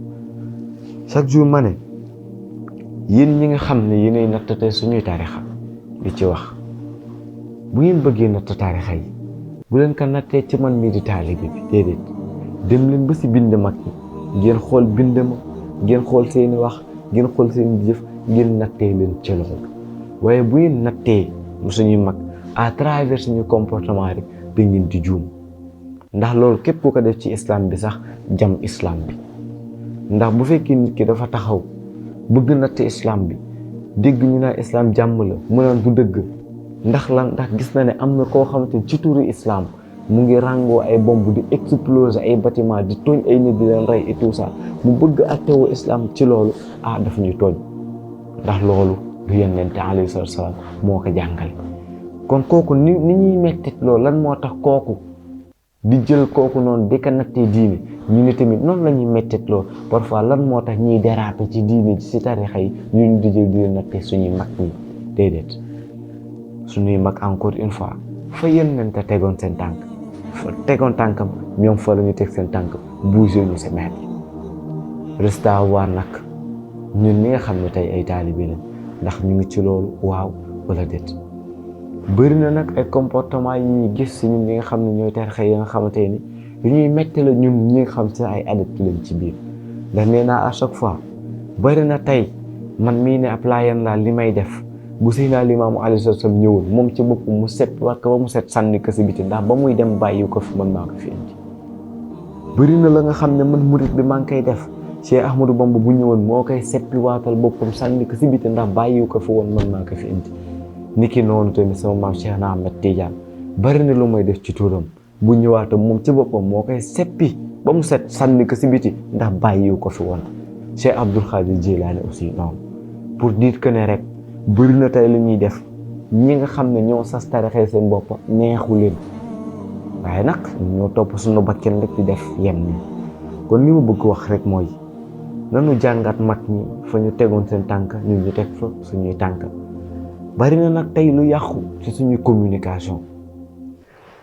chaque jour ma ne yéen ñi nga xam ne yéenay nattatee suñuy tarixa di ci wax bu ngeen bëggee natt tarixa yi bu leen ko nattee ci man mii di taalibe bi déedéet dem leen ba si bind mag yi ngeen xool bind ma ngeen xool seeni wax ngeen xool seeni jëf ngeen nattee leen ci loxo waaye bu ngeen nattee suñuy mag à travers suñu comportement rek da ngeen di juum ndax loolu képp ku ko def ci islam bi sax jam islam bi ndax bu fekkee nit ki dafa taxaw bëgg natt islam bi dégg ñu naan islam jàmm la mu naan du dëgg ndax lan ndax gis na ne am na koo xamante ci turu islam mu ngi ràngoo ay bomb di exploser ay bâtiment di tooñ ay nit di leen rey et tout ça mu bëgg attewu islam ci loolu daf ñuy tooñ ndax loolu du yonent alayhi salaam moo ko jàngale kon kooku ni ñuy mettit loolu lan moo tax kooku di jël kooku noonu di ko nattee diine ñu ne tamit noonu la ñuy mettit loolu parfois lan moo tax ñiy déraper ci diine ji ci tarixa yi ñu di jël di leen nattee suñuy mag ñi déedéet suñuy mag encore une fois fa yonent te tegoon seen tànk fa tegoon tànkam ñoom fa la ñu teg seen tànk bougé ñu si mètre reste à voir nag ñun ñi nga xam ne tey ay taalibe lañ ndax ñu ngi ci loolu waaw wala déet bëri na nag ay comportement yi ñuy gis si ñun ñi nga xam ne ñooy tarixa yi nga xamante ni yu ñuy metti la ñun ñi nga xam si ay adepte lañ ci biir ndax nee naa à chaque fois bëri na tey man mii ne ab Laayeen laa li may def bu Seydina Limaamu alayhi salaam ñëwoon moom ci bopp mu set war ko ba mu set sànni ko si biti ndax ba muy dem bàyyi ko fi man maa ko fi indi. bëri na la nga xam ne man murit bi maa ngi koy def Cheikh Ahmadou Bamba bu ñëwoon moo koy seppi waatal boppam sànni ko si biti ndax bàyyi ko fi woon man maa ko fi indi. niki noonu tamit sama maam Cheikh na Ahmed Tidiane bëri na lu may def ci turam bu ñëwaatam moom ci boppam moo koy seppi ba mu set sànni ko si biti ndax bàyyi ko fi woon. Cheikh Abdoul Khadir Jilani aussi noonu pour dire que ne rek bëri na tey li ñuy def ñi nga xam ne ñoo sas tarixe seen bopp neexu leen waaye nag ñoo topp suñu bakken rek di def yenn ni kon li ma bëgg wax rek mooy nanu jàngat mag ñi fa ñu tegoon seen tànk ñun ñu teg fa suñuy tànk. bari na nag tey lu yàqu ci suñuy communication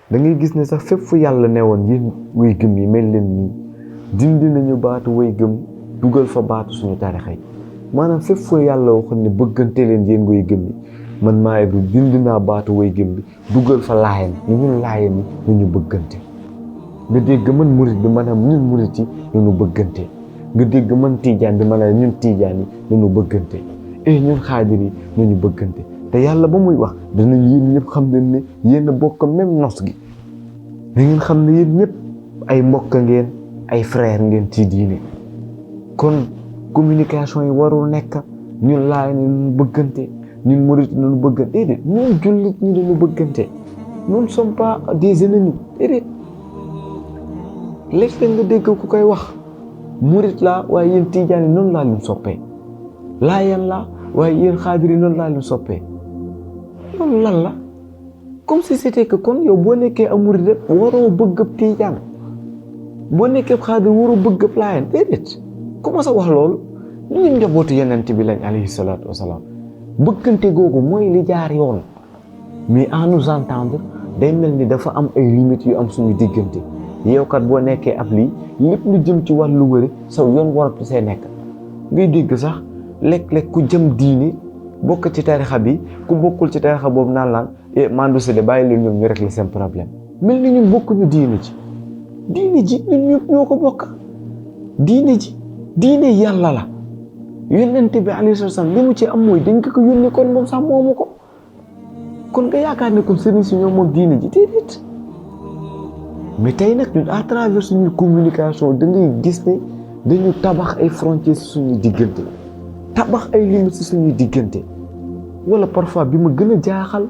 da ngay gis ne sax fépp fu yàlla newoon yéen way gëm yi mel leen nii dindi nañu baatu way gëm dugal fa baatu suñu tarixa yi maanaam fépp fu yàlla waxoon ne bëggante leen yéen way gëm yi man maa Ibra dindi naa baatu way gëm bi dugal fa Laayeen ni ñun Laayeen yi ñu bëggante. nga dégg man murit bi maanaam ñun murit yi ñu bëggante nga dégg man Tiijaan bi maanaam ñun Tiijaan yi ñu bëggante ñun Xaadir yi ñu bëggante te yàlla ba muy wax danañ yéen ñëpp xam ne ne yéen a bokk même nos gi da ngeen xam ne yéen ñëpp ay mbokk ngeen ay frère ngeen ci diine. kon communication yi warul nekk ñun Laayeen yi ñu bëggante ñun murit ñu bëggante déedéet ñun jullit ñi dañu bëggante nous ne sommes pas des ennemis déedéet. léeg-léeg nga dégg ku koy wax murit laa waaye yéen Tiijaan yi noonu laa leen soppee Laayeen laa waaye yéen Xaadir yi noonu laa leen soppee loolu lan la comme si c'était que kon yow boo nekkee am murit rek waroo bëgg ab Tiijaan boo nekkee ab Xaadir waroo bëgg ab Laayeen déedéet comment ça wax loolu ñun njabootu Yonent bi lañ alayhi salaatu wasalaam bëggante googu mooy li jaar yoon mais à nous entendre day mel ni dafa am ay limites yu am suñu diggante yow kat boo nekkee ab lii lépp lu jëm ci wàllu wëre saw yoon waratu see nekk ngay dégg sax léeg-léeg ku jëm diine bokk ci tarixa bi ku bokkul ci tarixa boobu naan laan mandu si de bàyyi leen ñoom ñu régler seen problème mel ni ñun bokkuñu diine ji ñun ñëpp ñoo ko bokk diine yàlla la Yonent bi alayhi salaam li mu ci am mooy dañ ko yónni kon moom sax moomu ko kon nga yaakaar ne kon sëriñ si ñoom moom diine ji déedéet mais tey nag ñun à travers suñu communication da ngay gis ne dañu tabax ay frontières si suñuy diggante tabax ay limites si suñuy diggante wala parfois bi ma gën a jaaxal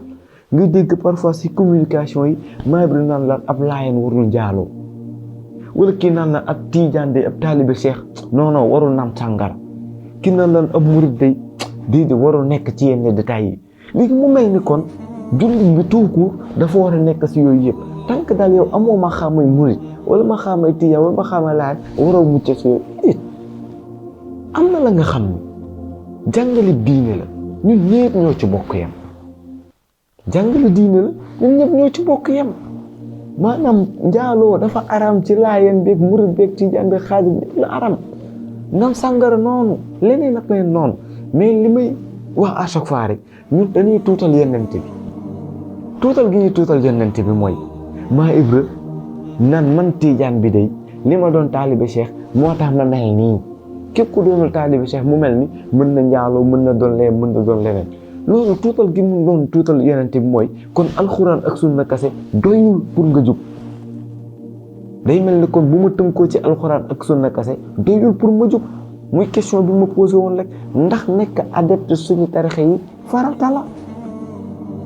nga dégg parfois si communication yi maa ngi naan la ab Laayeen warul njaaloo wala kii naan la ab Tiijaan de ab taalibe Cheikh non warul naan sàngara kii naan la ab murit day déedéet warul nekk ci yenn détails yi léegi mu mel ni kon jullit bi tout court dafa war a nekk si yooyu yëpp. tant que daal yow amoo ma xamay murit wala ma xamay Tijaan wala ma xamay Laayeen waroo mucc si yow am na la nga xam ne jàngale diine la ñun ñëpp ñoo ci bokk yem jàngale diine la ñun ñëpp ñoo ci bokk yem maanaam njaaloo dafa aram ci Laayeen beeg murit beeg Tijaan beeg Xaadir bi la aram nan sàngara noonu leneen ak leen noonu mais li may wax à chaque fois rek ñun dañuy tuutal Yonent bi tuutal gi ñuy tuutal Yonent bi mooy maa Ibra nan man Tiijaan bi day li ma doon taalibe Cheikh moo tax ma mel nii képp ku doonul taalibe Cheikh mu mel ni mën na njaaloo mën na doon leen mën na doon leneen loolu tuutal gi mu doon tuutal Yonent bi mooy kon alxuraan ak sunna kase doyul pour nga jub day mel ni kon bu ma tënkoo ci alxuraan ak sunna kase doyul pour ma jub muy question bi ma posé woon rek ndax nekk adepte suñu tarixa yi farata la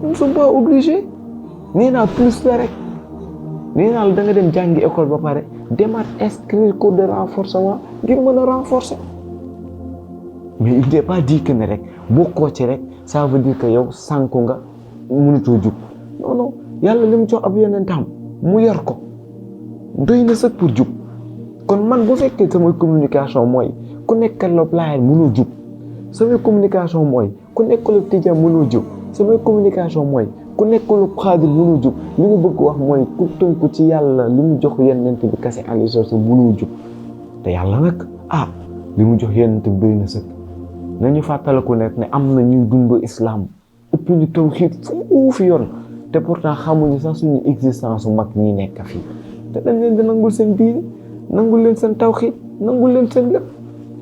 nous ne sommes pas obligés nee naa plus la rek nee naa la da nga dem jàngi école ba pare demaat inscrire cours de renforcement ngir mën a renforcer mais il n'est pas dit que ne rek bokkoo ci rek ça veut dire que yow sànku nga mënutoo jub non yàlla li mu jox ab yonentam mu yor ko doy na sëkk pour jub kon man bu fekkee samay communication mooy ku nekkal la Laayeen mënoo jub samay communication mooy ku nekkal la Tijaan mënoo jub samay communication mooy ku nekkal Xaadir mënoo jub li mu bëgg wax mooy ku tënku ci yàlla li mu jox Yonent bi kese alayhi salaam mënoo jub te yàlla nag li mu jox Yonent bi doy na sëkk nañu fàttaliku nekk ne am na ñuy dund islam ëpp ñu tawhiid foofu yoon te pourtant xamuñu sax suñu existence su mag ñi nekk fii te dañ leen di nangul seen diine nangul leen seen tawhiid nangul leen seen lépp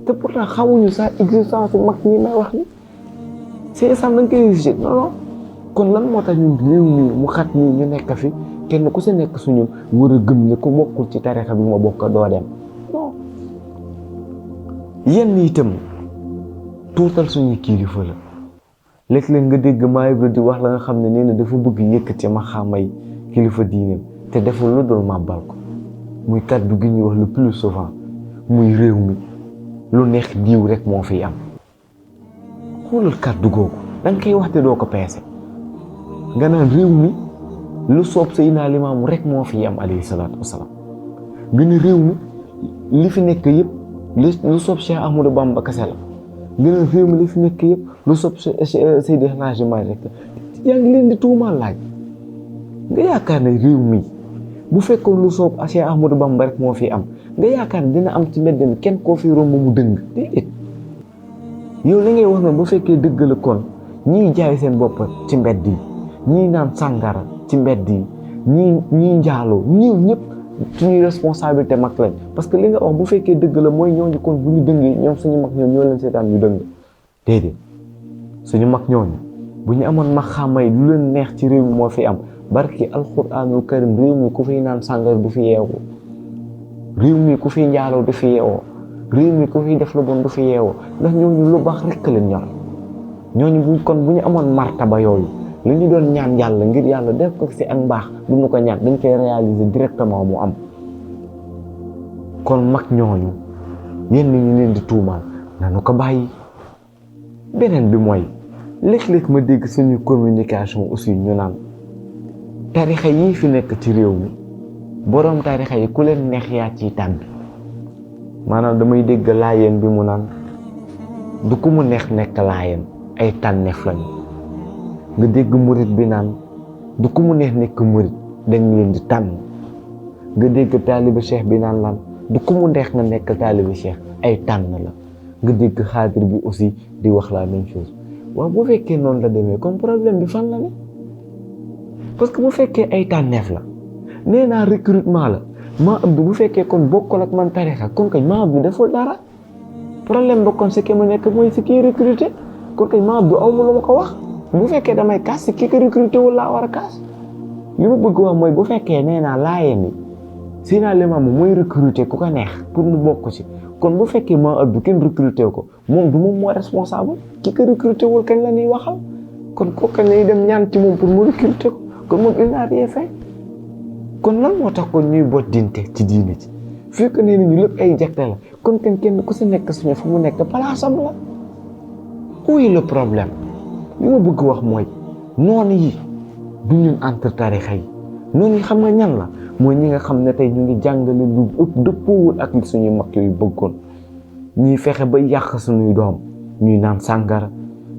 te pourtant xamuñu sax existence mag ñi may wax ni c'est ça dañ koy rejeté non kon lan moo tax ñun réew mi mu xat nii ñu nekk fi kenn ku si nekk suñu war a gëm ne ku bokkul ci tarixa bi ma bokk doo dem non yenn itam tuutal suñu kilifa la léeg-léeg nga dégg Maam Ibra di wax la nga xam ne nee na dafa bëgg yëkkati ma xamay kilifa diineem te deful lu dul màbbal ko muy kàddu gi ñuy wax le plus souvent muy réew mi lu neex diw rek moo fiy am xoolal kàddu googu da nga koy wax te doo ko peese nga naan réew mi lu soob Seydina Limaamu rek moo fiy am alayhi salaatu wasalaam nga ne réew mi li fi nekk yëpp lu soob Cheikh Ahmadou Bamba kese la nga ne réew mi li fi nekk yëpp lu soob Seydi Hadji Malick rek yaa ngi leen di tuumaal laaj nga yaakaar ne réew mi bu fekkoon lu soob Cheikh Ahmadou Bamba rek moo fi am nga yaakaar ne dina am ci mbedd mi kenn koo fi romb mu dëng déedéet yow li ngay wax noonu bu fekkee dëgg la kon ñiy jaay seen bopp ci mbedd yi ñii naan sàngara ci mbedd yi ñii njaaloo ñii ñëpp suñuy responsabilité mag lañ parce que li nga wax bu fekkee dëgg la mooy ñooñu kon bu ñu dëngee ñoom suñu mag ñoom ñoo leen seetaan ñu dëng déedéet suñu mag ñooñu bu ñu amoon mag xamay lu leen neex ci réew mi moo fi am barki alxuraanul karim réew mi ku fiy naan sàngara du fi yeewoo réew mi ku fiy njaaloo du fi yeewoo réew mi ku fiy def lu bon du fi yeewoo ndax ñooñu lu baax rekk leen ñor ñooñu bu ñu amoon martaba yooyu li ñu doon ñaan yàlla ngir yàlla def ko ci ak mbaax du ñu ko ñaan dañ koy réaliser directement mu am kon mag ñooñu yenn ñu leen di tuumaal nanu ko bàyyi beneen bi mooy léeg-léeg ma dégg suñu communication aussi ñu naan tarixa yii fi nekk ci réew mi boroom tarixa yi ku leen neex yaa ciy tànn maanaam damay dégg laayeen bi mu naan du ku mu neex nekk laayeen ay tànneef lañu nga dégg murit bi naan du ku mu neex nekk murit dañ leen di tànn nga dégg taaliba cheikh bi naan lan du ku mu neex nga nekk taaliba cheikh ay tànn la nga dégg xaadir bi aussi di wax la même chose waaw bu fekkee noonu la demee comme problème bi fan la ne parce que bu fekkee ay tànneef la nee naa recrutement la maa am bu fekkee kon bokkul ak man tarixa kon kañ maa bi deful dara problème ba kon si ki ma nekk mooy si kii recruté kon kañ maa bi aw ma lu ma ko wax bu fekkee damay kaas si kii ko recruté wul laa war a kaas li ma bëgg wax mooy bu fekkee nee naa laayeen ni Seydina Limaamu mooy recruté ku ko neex pour mu bokk ci kon bu fekkee maa abdu kenn recruté ko moom du moom moo responsable ki ko recruté wul kañ la ñuy waxal kon kooku kañ lañuy dem ñaan ci moom pour mu recruté ko kon moom il n'a rien fait kon lan moo tax kon ñuy bot dinte ci diine ci fekk nee nañu lépp ay jagte la kon kenn ku si nekk suñu fu mu nekk palaasam la où est le problème li ma bëgg wax mooy noonu yi du ñun entre tarixa yi noonu yi xam nga ñan la mooy ñi nga xam ne tey ñu ngi jàngale lu ëpp dëppoowul ak li suñuy mag yooyu bëggoon ñuy fexe ba yàq suñuy doom ñuy naan sàngara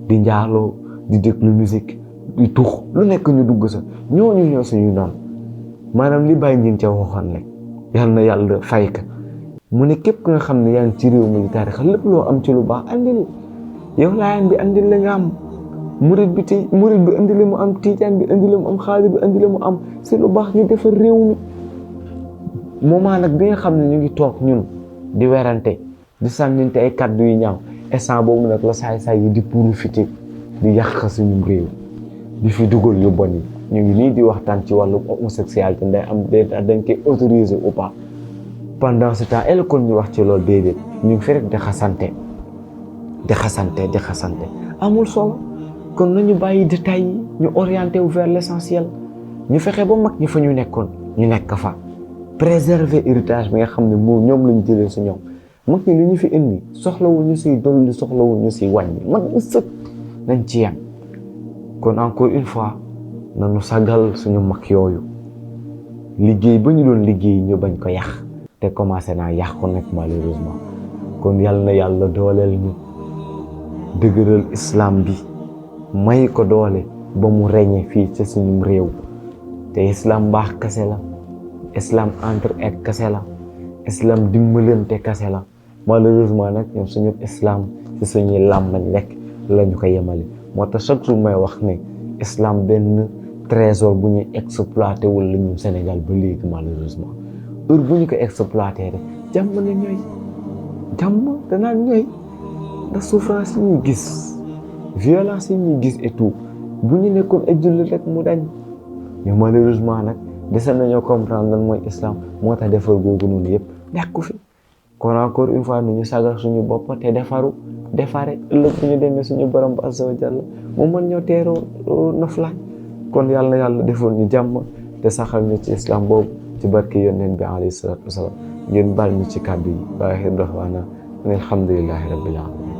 di njaaloo di déglu musique di tux lu nekk ñu dugg sa ñooñu ñoo suñuy noonu maanaam li bàyyi ngeen ca waxoon rek yal na yàlla fay ka mu ne képp nga xam ne yaa ngi ci réew mi tarixa lépp loo am ci lu baax andil yow laayeen bi andil la nga am murit bi andi la mu am tiijaan bi andi la mu am xaadir bi andi la mu am si lu baax ñu defar réew mi moment nag bi nga xam ne ñu ngi toog ñun di werante di sànninte ay kàddu yu ñaaw instant boobu nag la saay-saay yi di profité di yàq suñu réew di fi dugal yu bon yi ñu ngi nii di waxtaan ci wàllu homosexualité nday am dañ koy autorisé ou pas pendant ce temps elle kon ñu wax ci loolu déedéet ñu ngi fi rek di xasante amul solo kon nañu bàyyi détails yi ñu orienté wu vers l'essentiel ñu fexe ba mag ñi fa ñu nekkoon ñu nekk fa préserver héritage bi nga xam ne moom ñoom lañu jëlee si ñoom mag ñi lu ñu fi indi soxlawul ñu siy dolli soxlawul ñu siy wàññi mag ñi sëkk nañ ci yem kon encore une fois nañu sagal suñu mag yooyu liggéey ba ñu doon liggéey ñu bañ ko yàq te commencé naa yàqu nag malheureusement kon yàlla na yàlla dooleel ñu dëgëral islam bi may ko doole ba mu reñe fii ci suñu réew te islam baax kese la islam entre kese la islam dimbalante kese la malheureusement nag ñoom suñu islam ci suñuy làmmañ rek la ñu ko yemale moo tax chaque jour may wax ne islam benn trésor bu ñuy exploité wul la ñun Sénégal ba léegi malheureusement heure bu ñu ko exploité rek jàmm na ñooy jàmm danaa ñooy ndax souffrance yi ñuy gis violence yi ñuy gis et tout bu ñu nekkoon ay jullit rek mu dañ mais malheureusement nag dese nañoo comprendre lan mooy islam moo tax defar googu noonu yëpp nekku fi kon encore une fois nu ñu sagal suñu bopp te defare ëllëg bu ñu demee suñu borom ba azza wa jalla mu mën ñoo teeroo noflaay kon yàlla na yàlla defoon ñu jàmm te saxal ñu ci islam boobu ci barke yonent bi alayhi salaatu wasalaam ngeen baal ñu ci kàddu yi waaye dox waana alhamdulillahi rabbil alamin